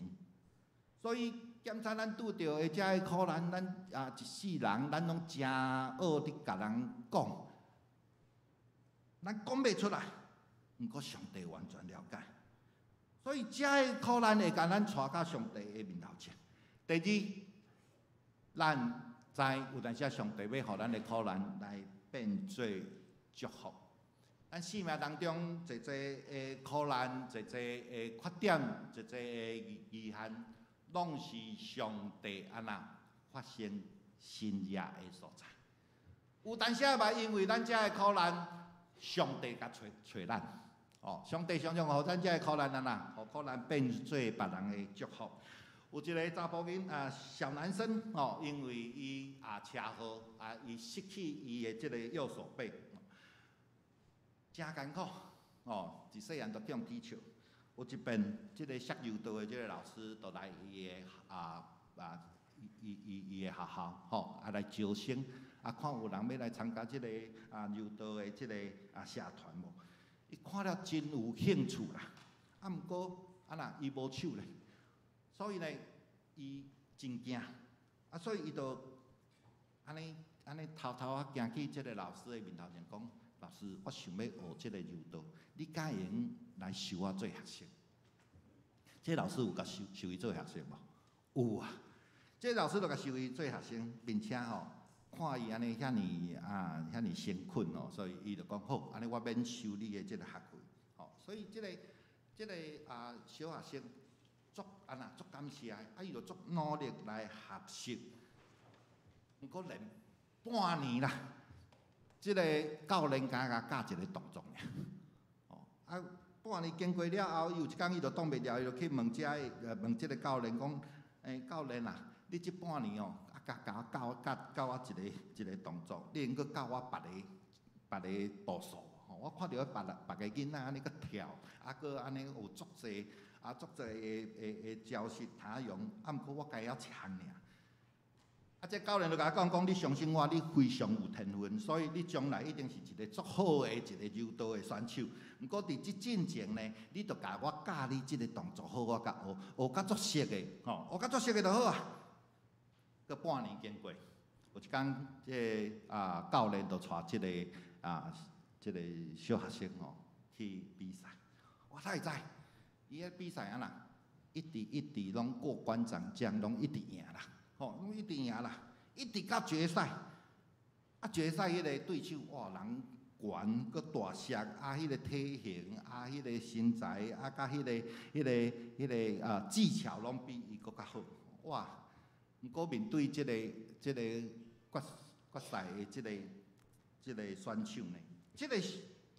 所以檢查咱拄著的這个苦難，咱啊一世人，咱攏誠惡佇共人講，咱講袂出來。毋過上帝完全了解。所以這个苦難會共咱帶到上帝的面頭前。第二，咱知有當時上帝欲予咱的苦難來變做祝福。咱生命當中濟濟的苦難、濟濟的缺點、濟濟的遺憾，攏是上帝按怎發生神蹟的所在。有當時嘛，因為咱這个苦難，上帝共揣揣咱。哦，上帝常常予咱這个苦難按怎，予苦難變做別人的祝福。有一个查埔囡啊，小男生哦，因為伊啊車禍啊，伊失去伊的這個右手臂，誠艱苦哦，一細漢就予人取笑。有一遍，這個摔柔道的這個老師就來伊的伊的學校吼，啊來招生，啊看有人欲來參加這個啊柔道的這個啊社團無？伊看了真有興趣啦，啊毋過啊若伊無手咧，所以呢，伊真驚，啊所以伊就按呢按呢偷偷仔行去這個老師的面頭前講：老師，我想欲學這個柔道，你敢會用來收我做學生？這個老師有共收收伊做學生無？有啊，這個老師就共收伊做學生，並且吼看伊按呢遐爾啊遐爾誠懇哦，所以伊就講好，按呢我免收你的這個學費，吼，所以這個這個啊小學生足按怎足感謝的，啊伊就足努力來學習，毋過連半年啦，這個教練敢共教一個動作爾，哦啊半年經過了後，伊有一工伊就擋袂牢，伊就去問這個問這個教練講：欸，教練啊，你這半年哦，啊共共我教教教我一個一個動作，你會閣教我別个別個步數？吼，我看著彼別別个囡仔按呢閣跳，啊閣按呢有足濟啊足濟的的的招式通用，啊毋過我家己曉一項爾。啊，這教練就共我講講，你相信我，你非常有天分，所以你將來一定是一個足好的一個柔道的選手。毋過佇這進前呢，你著共我教你這個動作好，我較學學甲足熟的，吼，學甲足熟的就好啊。閣半年經過，有一工，這個啊教練就帶這個啊這個小學生吼去比賽。我哪會知？伊彼比賽按怎？一直一直攏過關斬將，攏一直贏啦。吼，攏一直贏啦，一直到決賽。啊，決賽彼個對手，哇，人懸閣大隻，啊，彼個體型，啊，彼個身材，啊，佮彼個、彼個、彼個啊技巧，攏比伊閣較好。哇！毋過面對這個、這個決決賽的這個、這個選手呢，這個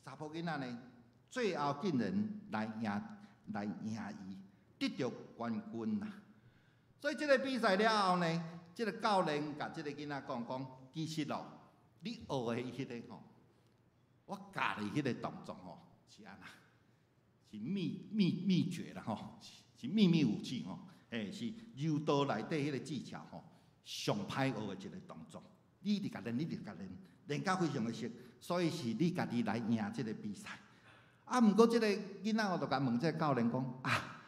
查埔囡仔呢，最後竟然來贏來贏伊，得著冠軍啦。所以這個比賽了後呢，這個教練共這個囡仔講講，其實哦，你學的彼個吼，我教你彼個動作吼是按怎？是秘秘秘訣啦吼，是秘密武器吼，欸，是柔道內底彼個技巧吼，上歹學的一個動作。你一直共練，你一直共練，練甲非常的熟，所以是你家己來贏這個比賽。啊，毋過這個囡仔我就共問這個教練講啊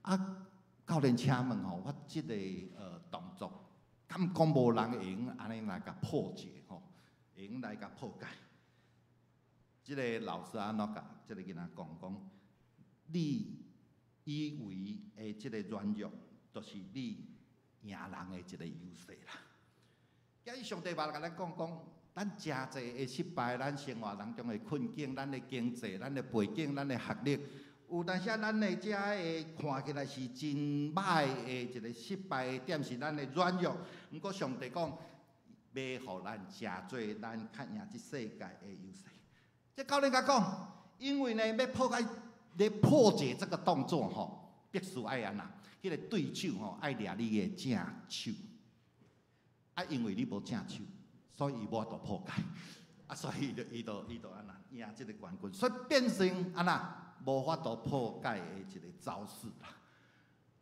啊，教練請問吼，我這個動作，敢講無人會用按呢來共破解吼，會用來共破解。這個老師按怎共這個囡仔講講，你以為的這個軟弱，就是你贏人的一個優勢啦。今日上帝嘛共咱講講，咱誠濟的失敗，咱生活當中的困境，咱的經濟，咱的背景，咱的學歷，有當時咱的遮的看起來是真歹的一個失敗的點，是咱的軟弱。毋過上帝講，欲予咱成做咱較贏這世界的優勢。這教練共講，因為呢，欲破解、欲破解這個動作吼，必須愛按怎？彼個對手吼愛掠你的正手。啊，因為你無正手，所以伊無法度破解。啊，所以伊就伊就伊就按怎贏這個冠軍，所以變成按怎無法度破解的一個招式啦。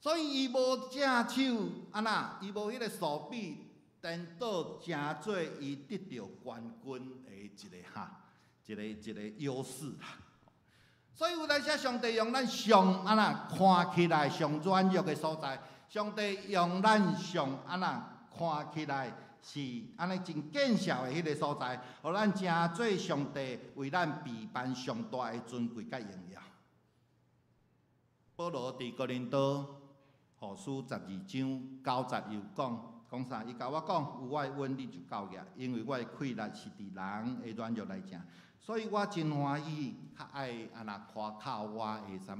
所以伊無正手，按怎伊無彼個手臂，顛倒成做伊得著冠軍的一個哈，一個一個優勢啦。所以有當時上帝用咱上按怎看起來上軟弱的所在，上帝用咱上按怎看起來是按呢真見笑的彼個所在，予咱成做上帝為咱備辦上大的尊貴佮榮耀。保羅佇哥林多後書12章9節又講講啥？伊共我講，有我的恩你就夠額，因為我的氣力是佇人的軟弱內成，所以我真歡喜，較愛按怎誇口我的啥物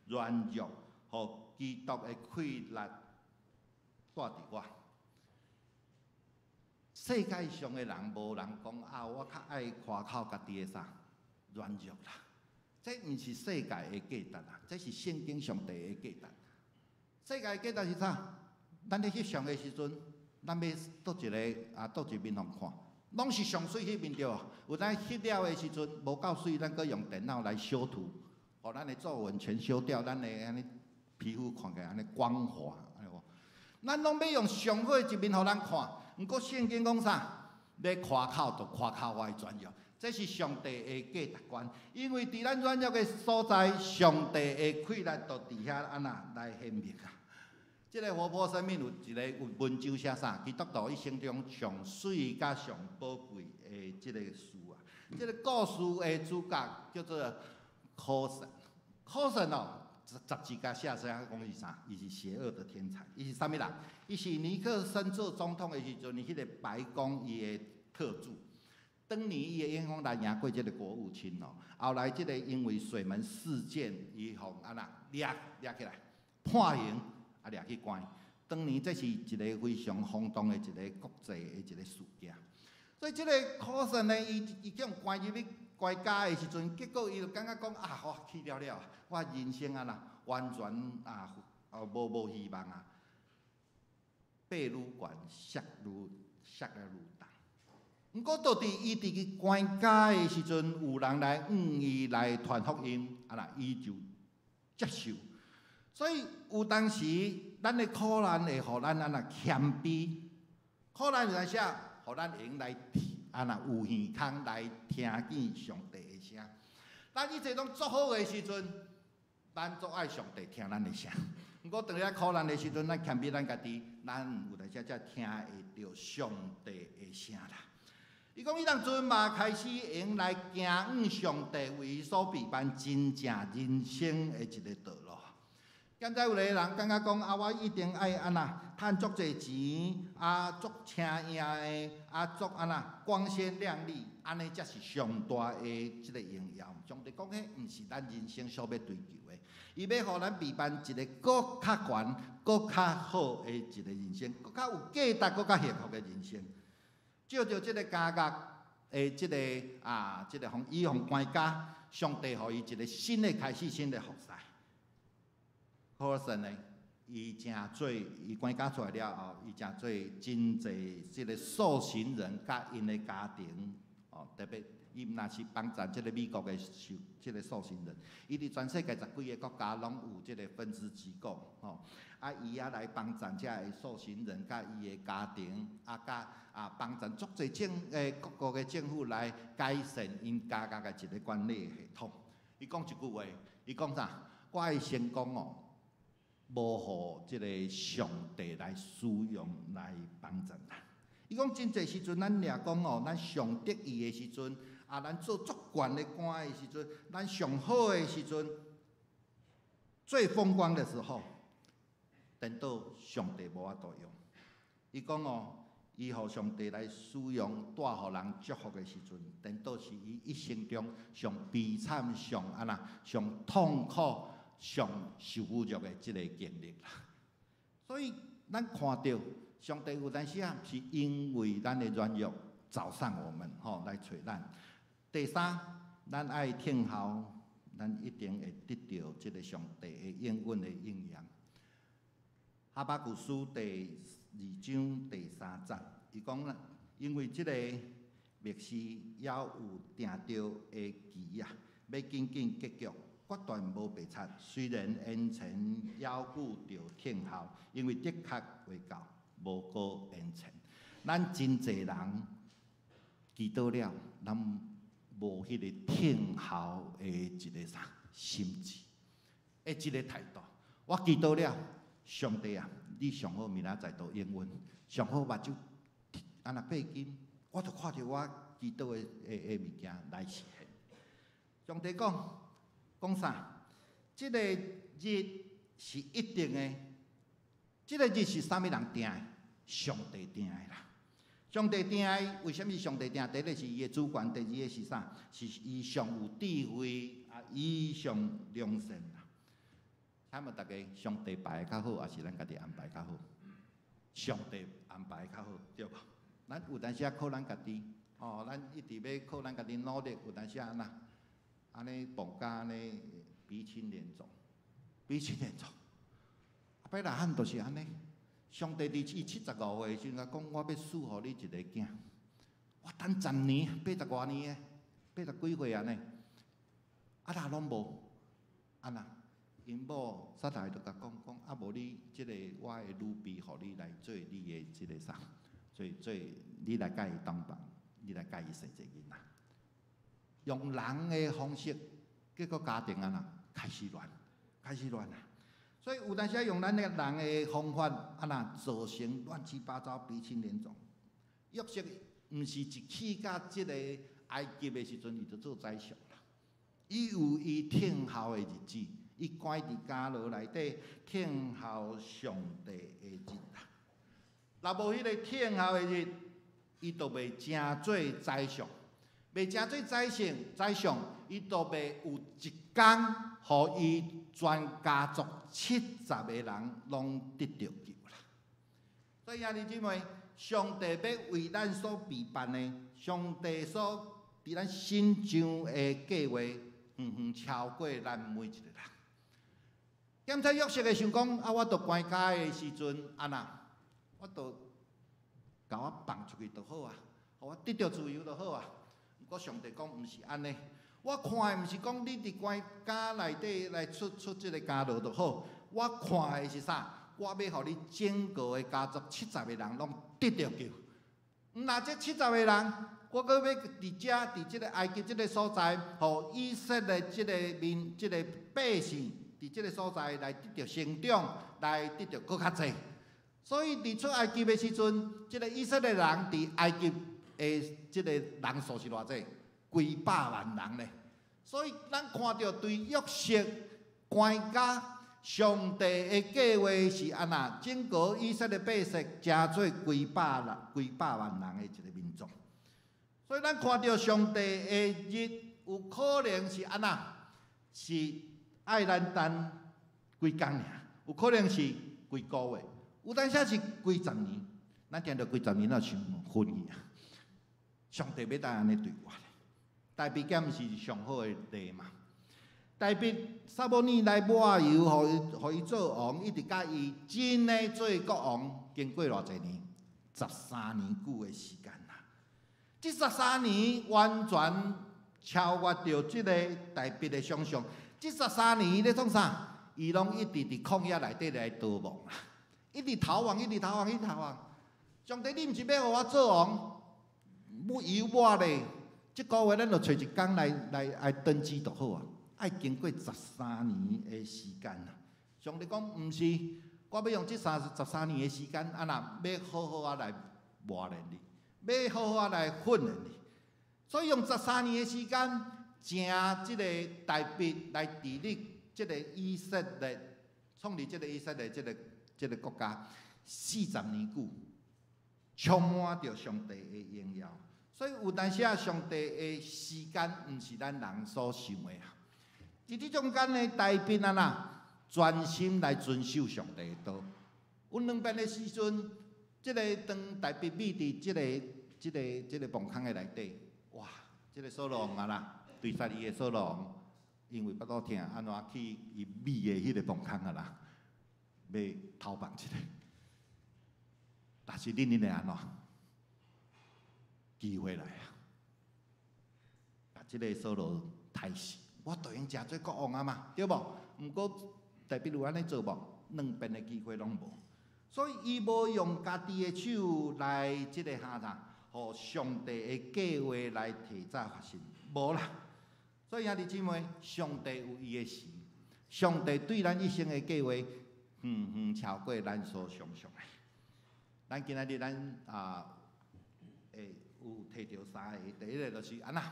軟弱，予基督的氣力住佇我。世界上的人無人講啊，我較愛誇口家己的啥軟弱啦。這毋是世界的價值啦，這是聖經上帝的價值。世界價值是啥？咱咧翕相的時陣，咱欲佗一个啊，佗一面予人看，攏是上媠彼面對無？有當翕了的時陣無夠媠，咱閣用電腦來修圖，予咱的皺紋全修掉，咱的按呢皮膚看起來按呢光滑，按呢無？咱攏欲用上好的一面予人看，毋過聖經講啥？欲誇口就誇口我的軟弱，這是上帝的價值觀。因為佇咱軟弱的所在，上帝的氣力就佇遐按怎來顯明啊！這个活潑生命有一个有文章寫啥？基督徒一生中上媠佮上寶貴的這个事啊！這个故事的主角叫做柯神，柯神哦，雜誌共寫寫講伊啥？伊是邪惡的天才。伊是啥物人？伊是尼克森做總統的時陣，彼个白宮伊的特助。當年伊的影響力贏過這个國務卿哦。後來這个因為水門事件，伊予按怎掠掠起來判刑，啊掠去關。當年這是一个非常轟動的一个國際的一个事件。所以這个柯森呢，伊予關入去關監的時陣，結果伊就感覺講啊，我去了了，我人生啊啦，完全啊，無希望啊，爬愈懸，摔愈重。毋過到佇伊佇去關監的時陣，有人來向伊來傳福音，啊啦，伊就接受。所以有當時，咱的苦難會予咱按怎謙卑，苦難有當時予咱會用來按怎有耳孔來聽見上帝的聲。咱一切攏足好的時陣，咱足愛上帝聽咱的聲。毋過當咧苦難的時陣，咱謙卑咱家己，咱有當時才聽會著上帝的聲啦。伊講伊當陣嘛開始會用來行向上帝為伊所備辦真正人生的一个道路。現在有个人感覺講啊，我一定愛按怎趁足濟錢，啊足請贏的，啊足按怎光鮮亮麗，按呢才是上大的這个榮耀。上帝講彼毋是咱人生所欲追求的，伊欲予咱備辦一个閣較懸、閣較好的一个人生，閣較有價值、閣較幸福的人生。藉著這个監獄的這个啊，這个予伊予關監，上帝予伊一个新的開始，新的服侍。可是呢，伊成做伊關監出來了後，伊成做真濟這个受刑人佮𪜶的家庭，哦，特別伊毋若是幫助這个美國的受這个受刑人，伊佇全世界十幾个國家攏有這个分支機構，吼，啊，伊也來幫助這个受刑人佮伊的家庭，啊，佮啊幫助足濟各國的政府來改善𪜶監獄的一个管理系統。伊講一句話，伊講啥？我的成功哦，無予這个上帝來使用來幫助咱。伊講真濟時陣，咱掠講哦，咱上得意的時陣，啊，咱做足懸的官的時陣，咱上好的時陣，最風光的時候，顛倒上帝無法度用。伊講哦，伊予上帝來使用，帶予人祝福的時陣，顛倒是伊一生中上悲慘、上按怎、上痛苦、上受侮辱的這个經歷啦。所以咱看著上帝有當時啊，是因為咱的軟弱找上我們，吼來揣咱。第三，咱愛聽候，咱一定會得著這个上帝的應允的應驗。哈巴谷書第二章第三節，伊講啦，因為這个默示猶有定著的期啊，欲緊緊結局，決斷無白賊。雖然延遲猶久，著聽候，因為的確會到，無閣延遲。咱真濟人祈禱了，咱無彼个聽候的一个啥心志，的一个態度。我祈禱了，上帝啊，你上好明仔載就應允，上好目睭按怎閉緊，我就看著我祈禱的物件來實現。上帝講講啥？這个日是一定的，這个日是啥物人定的？上帝定的啦。上帝定的，為啥物上帝定？第一个是伊的主權，第二个是啥？是伊上有智慧啊，伊上良善啦。請問大家，上帝排的較好，抑是咱家己安排較好？上帝安排較好，對無？咱有當時仔靠咱家己，哦，咱一直欲靠咱家己努力，有當時仔按怎？按呢磅甲按呢鼻青臉腫，鼻青臉腫。亞伯拉罕就是按呢，上帝佇伊75歲的時陣，共講我欲賜予你一個囝。我等十年，八十外年的，八十幾歲按呢，啊若攏無，啊若𪜶某撒來就共講講，啊無你這个我的女婢，予你來做你的這个啥，做做你來佮伊同房，你來佮伊生一个囡仔。用人的方式，結果家庭按怎開始亂，開始亂啊！所以有當時用咱的人的方法，按怎造成亂七八糟、鼻青臉腫。約瑟毋是一去到這个埃及的時陣，伊就做宰相啦。伊有伊等候的日子，伊關佇監牢內底等候上帝的日啦。若無彼個等候的日，伊就袂成做宰相，袂成做宰相，宰相伊就袂有一工，予伊全家族七十个人攏得著救啦。所以兄弟姊妹，上帝欲為咱所備辦的，上帝所佇咱身上的計劃，遠遠超過咱每一個人。檢查約瑟會想講，啊，我著關監的時陣，按怎，我著共我放出去就好啊，予我得著自由就好啊。毋過上帝講毋是按呢，我看的毋是講你佇關監內底來出出這个監牢就好，我看的是啥？我欲予你整個的家族七十個人攏得著救。毋若這七十個人，我閣欲佇遮佇這个埃及這个所在，予以色列這个民這个百姓佇這个所在來得著成長，來得著閣較濟。所以佇出埃及的時陣，這个以色列人佇埃及的這个人數是偌濟？幾百萬人咧。所以咱看著對約瑟關監，上帝的計劃是按怎？整個以色列百姓成做幾百人、幾百萬人的一個民族。所以咱看著上帝的日，有可能是按怎？是愛咱等幾工爾，有可能是幾個月，有當時是幾十年。咱聽著幾十年，若想昏去啊！上帝欲當按呢對我咧？大衛敢毋是上好的例嘛？大衛撒母耳來抹油，予伊做王，一直佮伊真的做國王，經過偌濟年？十三年久的時間啦。這十三年完全超越著這个大衛的想象。這十三年咧創啥？伊攏一直佇曠野內底來逃亡啦，一直逃亡，一直逃亡，一直逃亡。上帝，你毋是欲予我做王，抹油抹咧？這个月咱就揣一工來來來登基就好啊。愛經過十三年的時間啊！上帝講毋是，我欲用這三十三年的時間，按怎欲好好仔來磨練你，欲好好仔來訓練你。所以用十三年的時間，成這个大衛來治理這个以色列，創立這个以色列這个這个國家40年久，充滿著上帝的榮耀。所以有當時啊，上帝的時間毋是咱人所想的啊。佇這中間呢，大衛按怎，專心來遵守上帝的道。有兩遍的時陣，這个當大衛覕佇這个、這个、這个墓空的內底，哇！這个掃羅王按怎，追殺伊的掃羅王，因為腹肚疼，按怎去伊覕的彼个墓空按怎，欲偷放一下。但是恁恁會按怎？機會來啊！共這个掃羅刣死。我就用誠做國王啊嘛，對無？毋過大衛有按呢做無？兩遍的機會攏無，所以伊無用家己的手來這个哈啥，予上帝的計劃來提早發生，無啦。所以兄弟姊妹，上帝有伊的時，上帝對咱一生的計劃，遠遠超過咱所想象的。咱今仔日咱啊，會有提著三个，第一个就是按怎？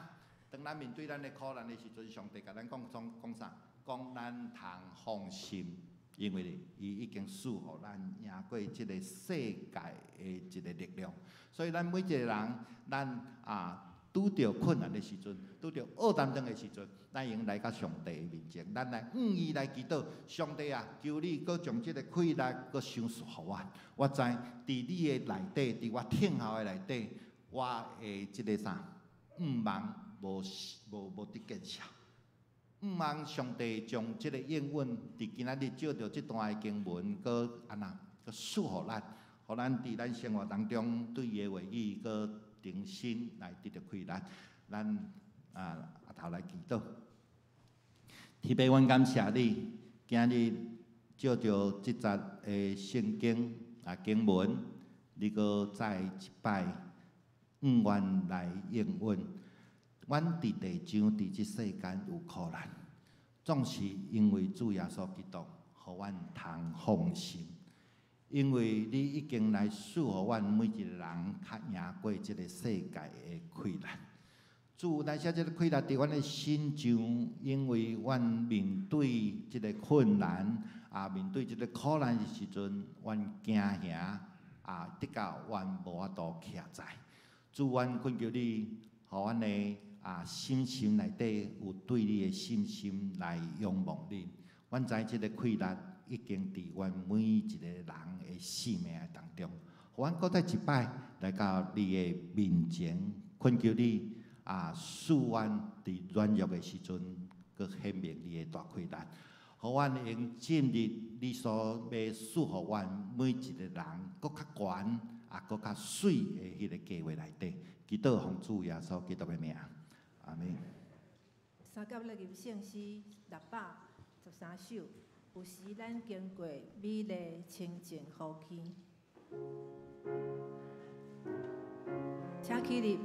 當咱面對咱的苦難的時陣，上帝共咱講講講啥？講咱通放心，因為伊已經賜予咱贏過這个世界的一个力量。所以咱每一个人，咱啊拄著困難的時陣，拄著厄當中的時陣，咱會來到上帝的面前，咱來向伊來祈禱。上帝啊，求你閣將這个氣力閣賞賜予我。我知佇你的內底，佇我等候的內底，我的這个啥，向望無無無得見效，毋向望上帝將這个應允，佇今仔日借著這段的經文，閣按怎，閣賜予咱，予咱佇咱生活當中對伊的話語，閣重新來得著氣力。咱啊，阿頭來祈禱。天父，阮感謝你，今日借著這節的聖經啊經文，你閣再一擺向阮來應允。阮佇地上，佇這世間有苦難，總是因為主耶穌基督，予阮通放心。因為你已經來賜予阮每一個人較贏過這个世界的困難。主，但是這个困難佇阮的身上，因為阮面對這个困難，啊，面對這个苦難的時陣，阮驚嚇，啊，得到阮無法度徛在。主，阮懇求你，予阮的啊心心內底有對你的信心來仰望你。阮知這个困難已經佇阮每一個人的生命當中，予阮閣再一擺來到你的面前，懇求你啊，賜阮佇軟弱的時陣，閣顯明你的大氣力，予阮會用進入你所欲賜予阮每一個人閣較懸啊，閣較媠的彼个計畫內底。祈禱奉主耶穌基督的名，阿們。三甲樂吟聖詩613首，有時咱經過美麗清靜湖邊，請起立。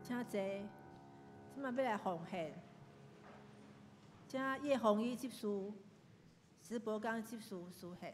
請坐，這馬欲來奉獻，請葉紅衣執事、石伯剛執事司獻。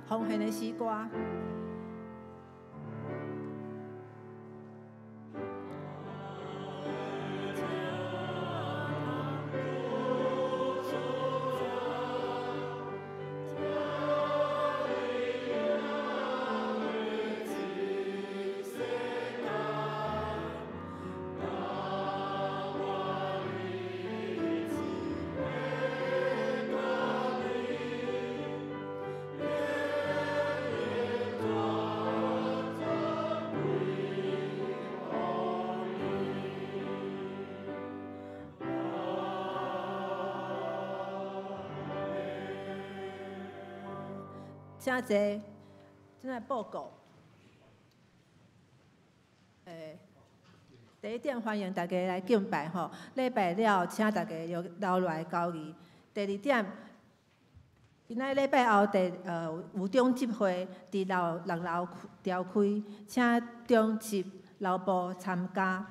奉獻的詩歌。請坐，正來報告。第一點歡迎大家來敬拜吼，禮拜了請大家留留來交誼。第二點，今仔禮拜後第有中執會佇樓六樓召開，請中執老部參加。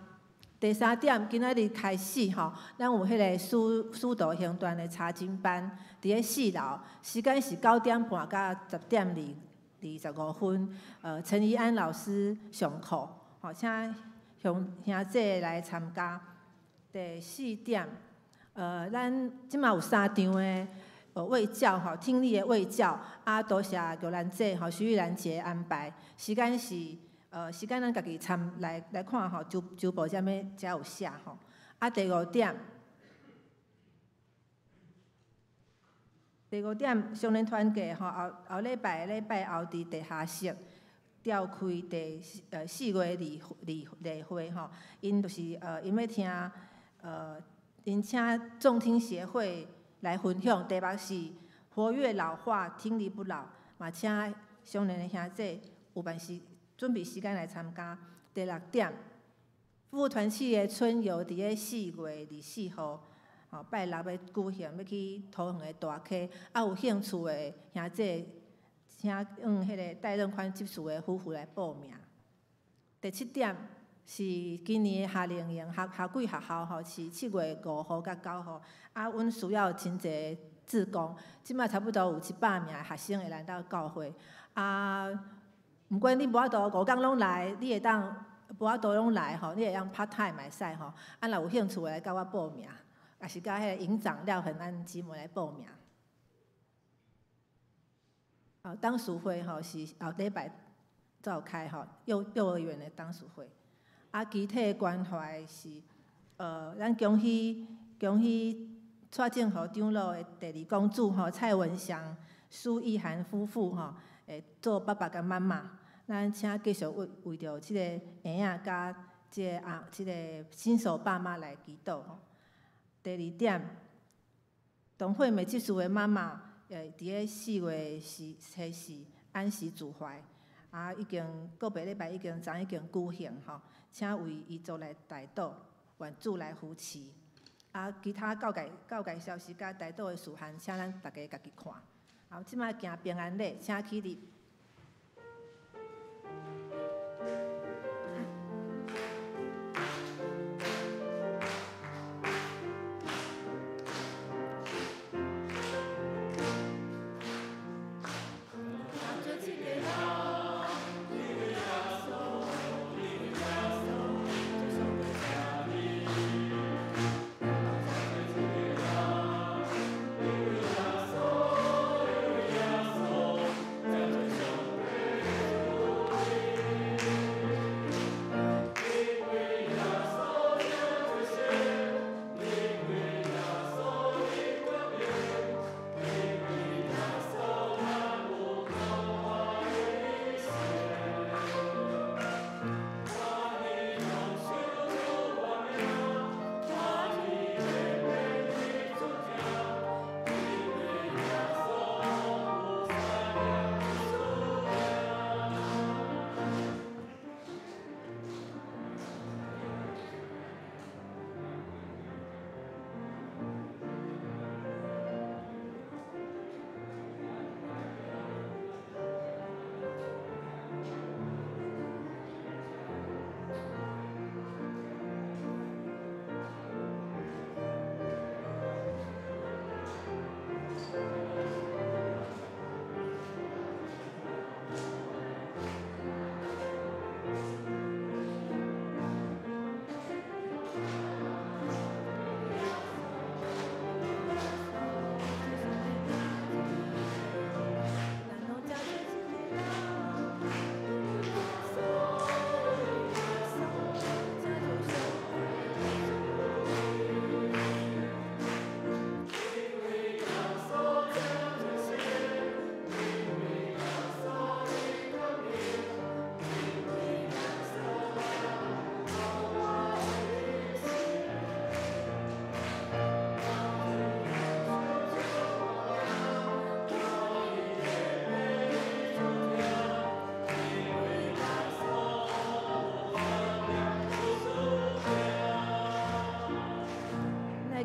第三點，今仔日開始吼，咱有彼个使徒行傳的查經班，佇咧四樓，時間是9點半到10點25分。陳怡安老師上課，吼，請鄉兄弟來參加。第四點，咱這馬有三場的衛教吼，聽力的衛教，啊，多謝玉蘭姐吼，徐玉蘭姐安排，時間是。時間咱家己參來來看吼，周周報啥物才有寫吼。啊，第五點，第五點，少年團契吼，後後禮拜禮拜後佇地下室召開第4月二二例會吼，𪜶就是𪜶欲聽𪜶請重聽協會來分享，題目是活躍老化，聽力不老，嘛請少年的兄弟有辦時。準備時間來參加。第六點，夫婦團契的春遊佇咧4月24號，吼拜六欲舉行，欲去桃園的大溪。啊，有興趣的兄弟，請用彼个戴任寬執事的夫婦來報名。第七點是今年的夏令營，夏夏季學校吼是7月5號佮9號。啊，阮需要真濟志工，這擺差不多有100名的學生會來到教會。啊。毋管你無法度五工攏來，你會當無法度攏來吼，你會當 part time 嘛會使吼。啊，若有興趣的來佮我報名，抑是佮彼個營長廖恆安姊妹來報名。董事會吼是後禮拜召開吼，幼兒園的董事會。啊，肢體關懷是，咱恭喜恭喜蔡正和長老的第二公主吼蔡文祥、蘇意涵夫婦吼，會做爸爸佮媽媽。咱請繼續為為著這個嬰仔佮這个啊這个新手爸媽來祈禱吼。第二點，董惠美執事的媽媽，佇咧4月四初四按時主懷，啊，已經個別禮拜已經昨已經舉行吼，請為遺族來代禱，願主來扶持。啊，其他教界教界消息佮代禱的事項，請咱大家家己看。好，這擺行平安禮，請起立。耶穌。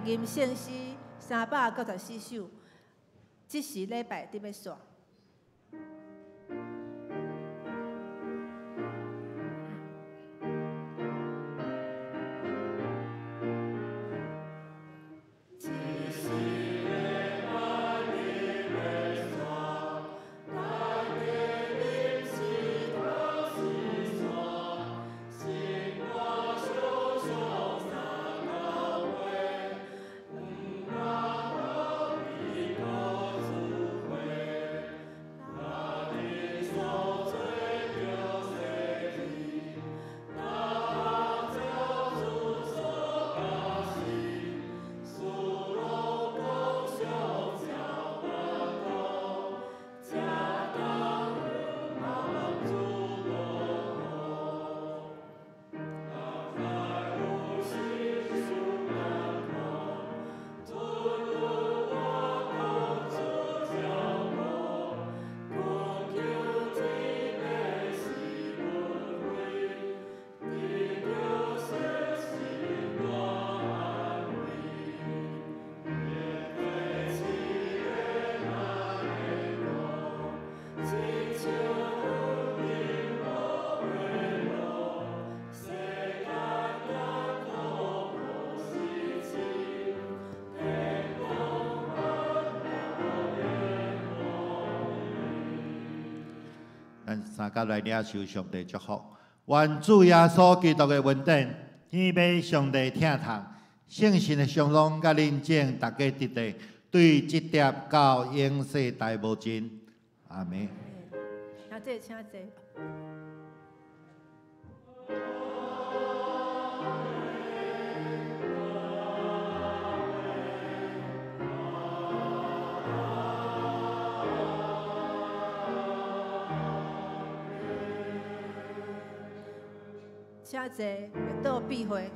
吟圣诗394首，这时礼拜伫欲煞。咱三甲來領受上帝祝福，願主耶穌基督的恩典、天父上帝疼痛、聖神的相融佮臨在，大家直直對這疊到永世代無盡。阿們。請坐，請坐。請坐，會倒閉會。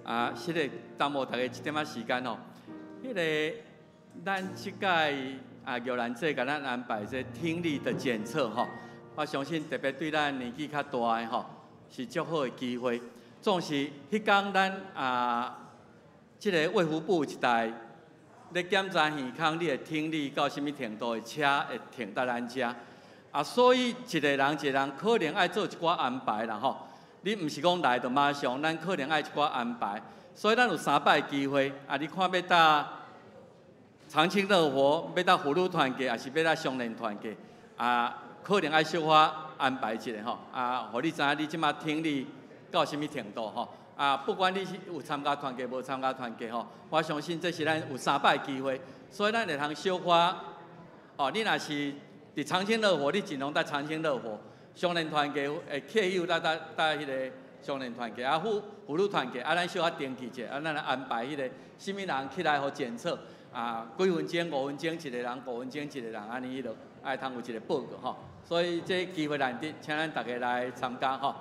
啊，是的，耽误大家一點仔時間吼。彼个咱這屆啊，玉蘭姐共咱安排這聽力的檢測吼，我相信特別對咱年紀較大的吼，是足好的機會。總是彼工咱啊，這个衛福部有一台咧檢查耳孔，你的聽力到啥物程度的車會停到咱遮。啊，所以一個人一個人可能愛做一寡安排啦吼。你毋是講來就馬上，咱可能愛一寡安排，所以咱有三擺機會。啊，你看欲搭長青樂活，欲搭葫蘆團結，抑是欲搭雙連團結？啊，可能愛小可安排一下吼。啊，予你知影你這馬聽力到啥物程度吼。啊，不管你是有參加團結，無參加團結吼，我相信這是咱有三擺機會，所以咱會通小可。哦，你若是佇長青樂活，你盡量搭長青樂活。雙連團結會客友搭搭搭彼个雙連團結，啊婦婦女團結，啊咱小可登記者，啊咱來安排彼个啥物人起來予檢測，啊幾分鐘、5分鐘一個人，5分鐘一個人，按呢彼落，愛通有一個報告吼。所以這機會難得，請咱大家來參加吼。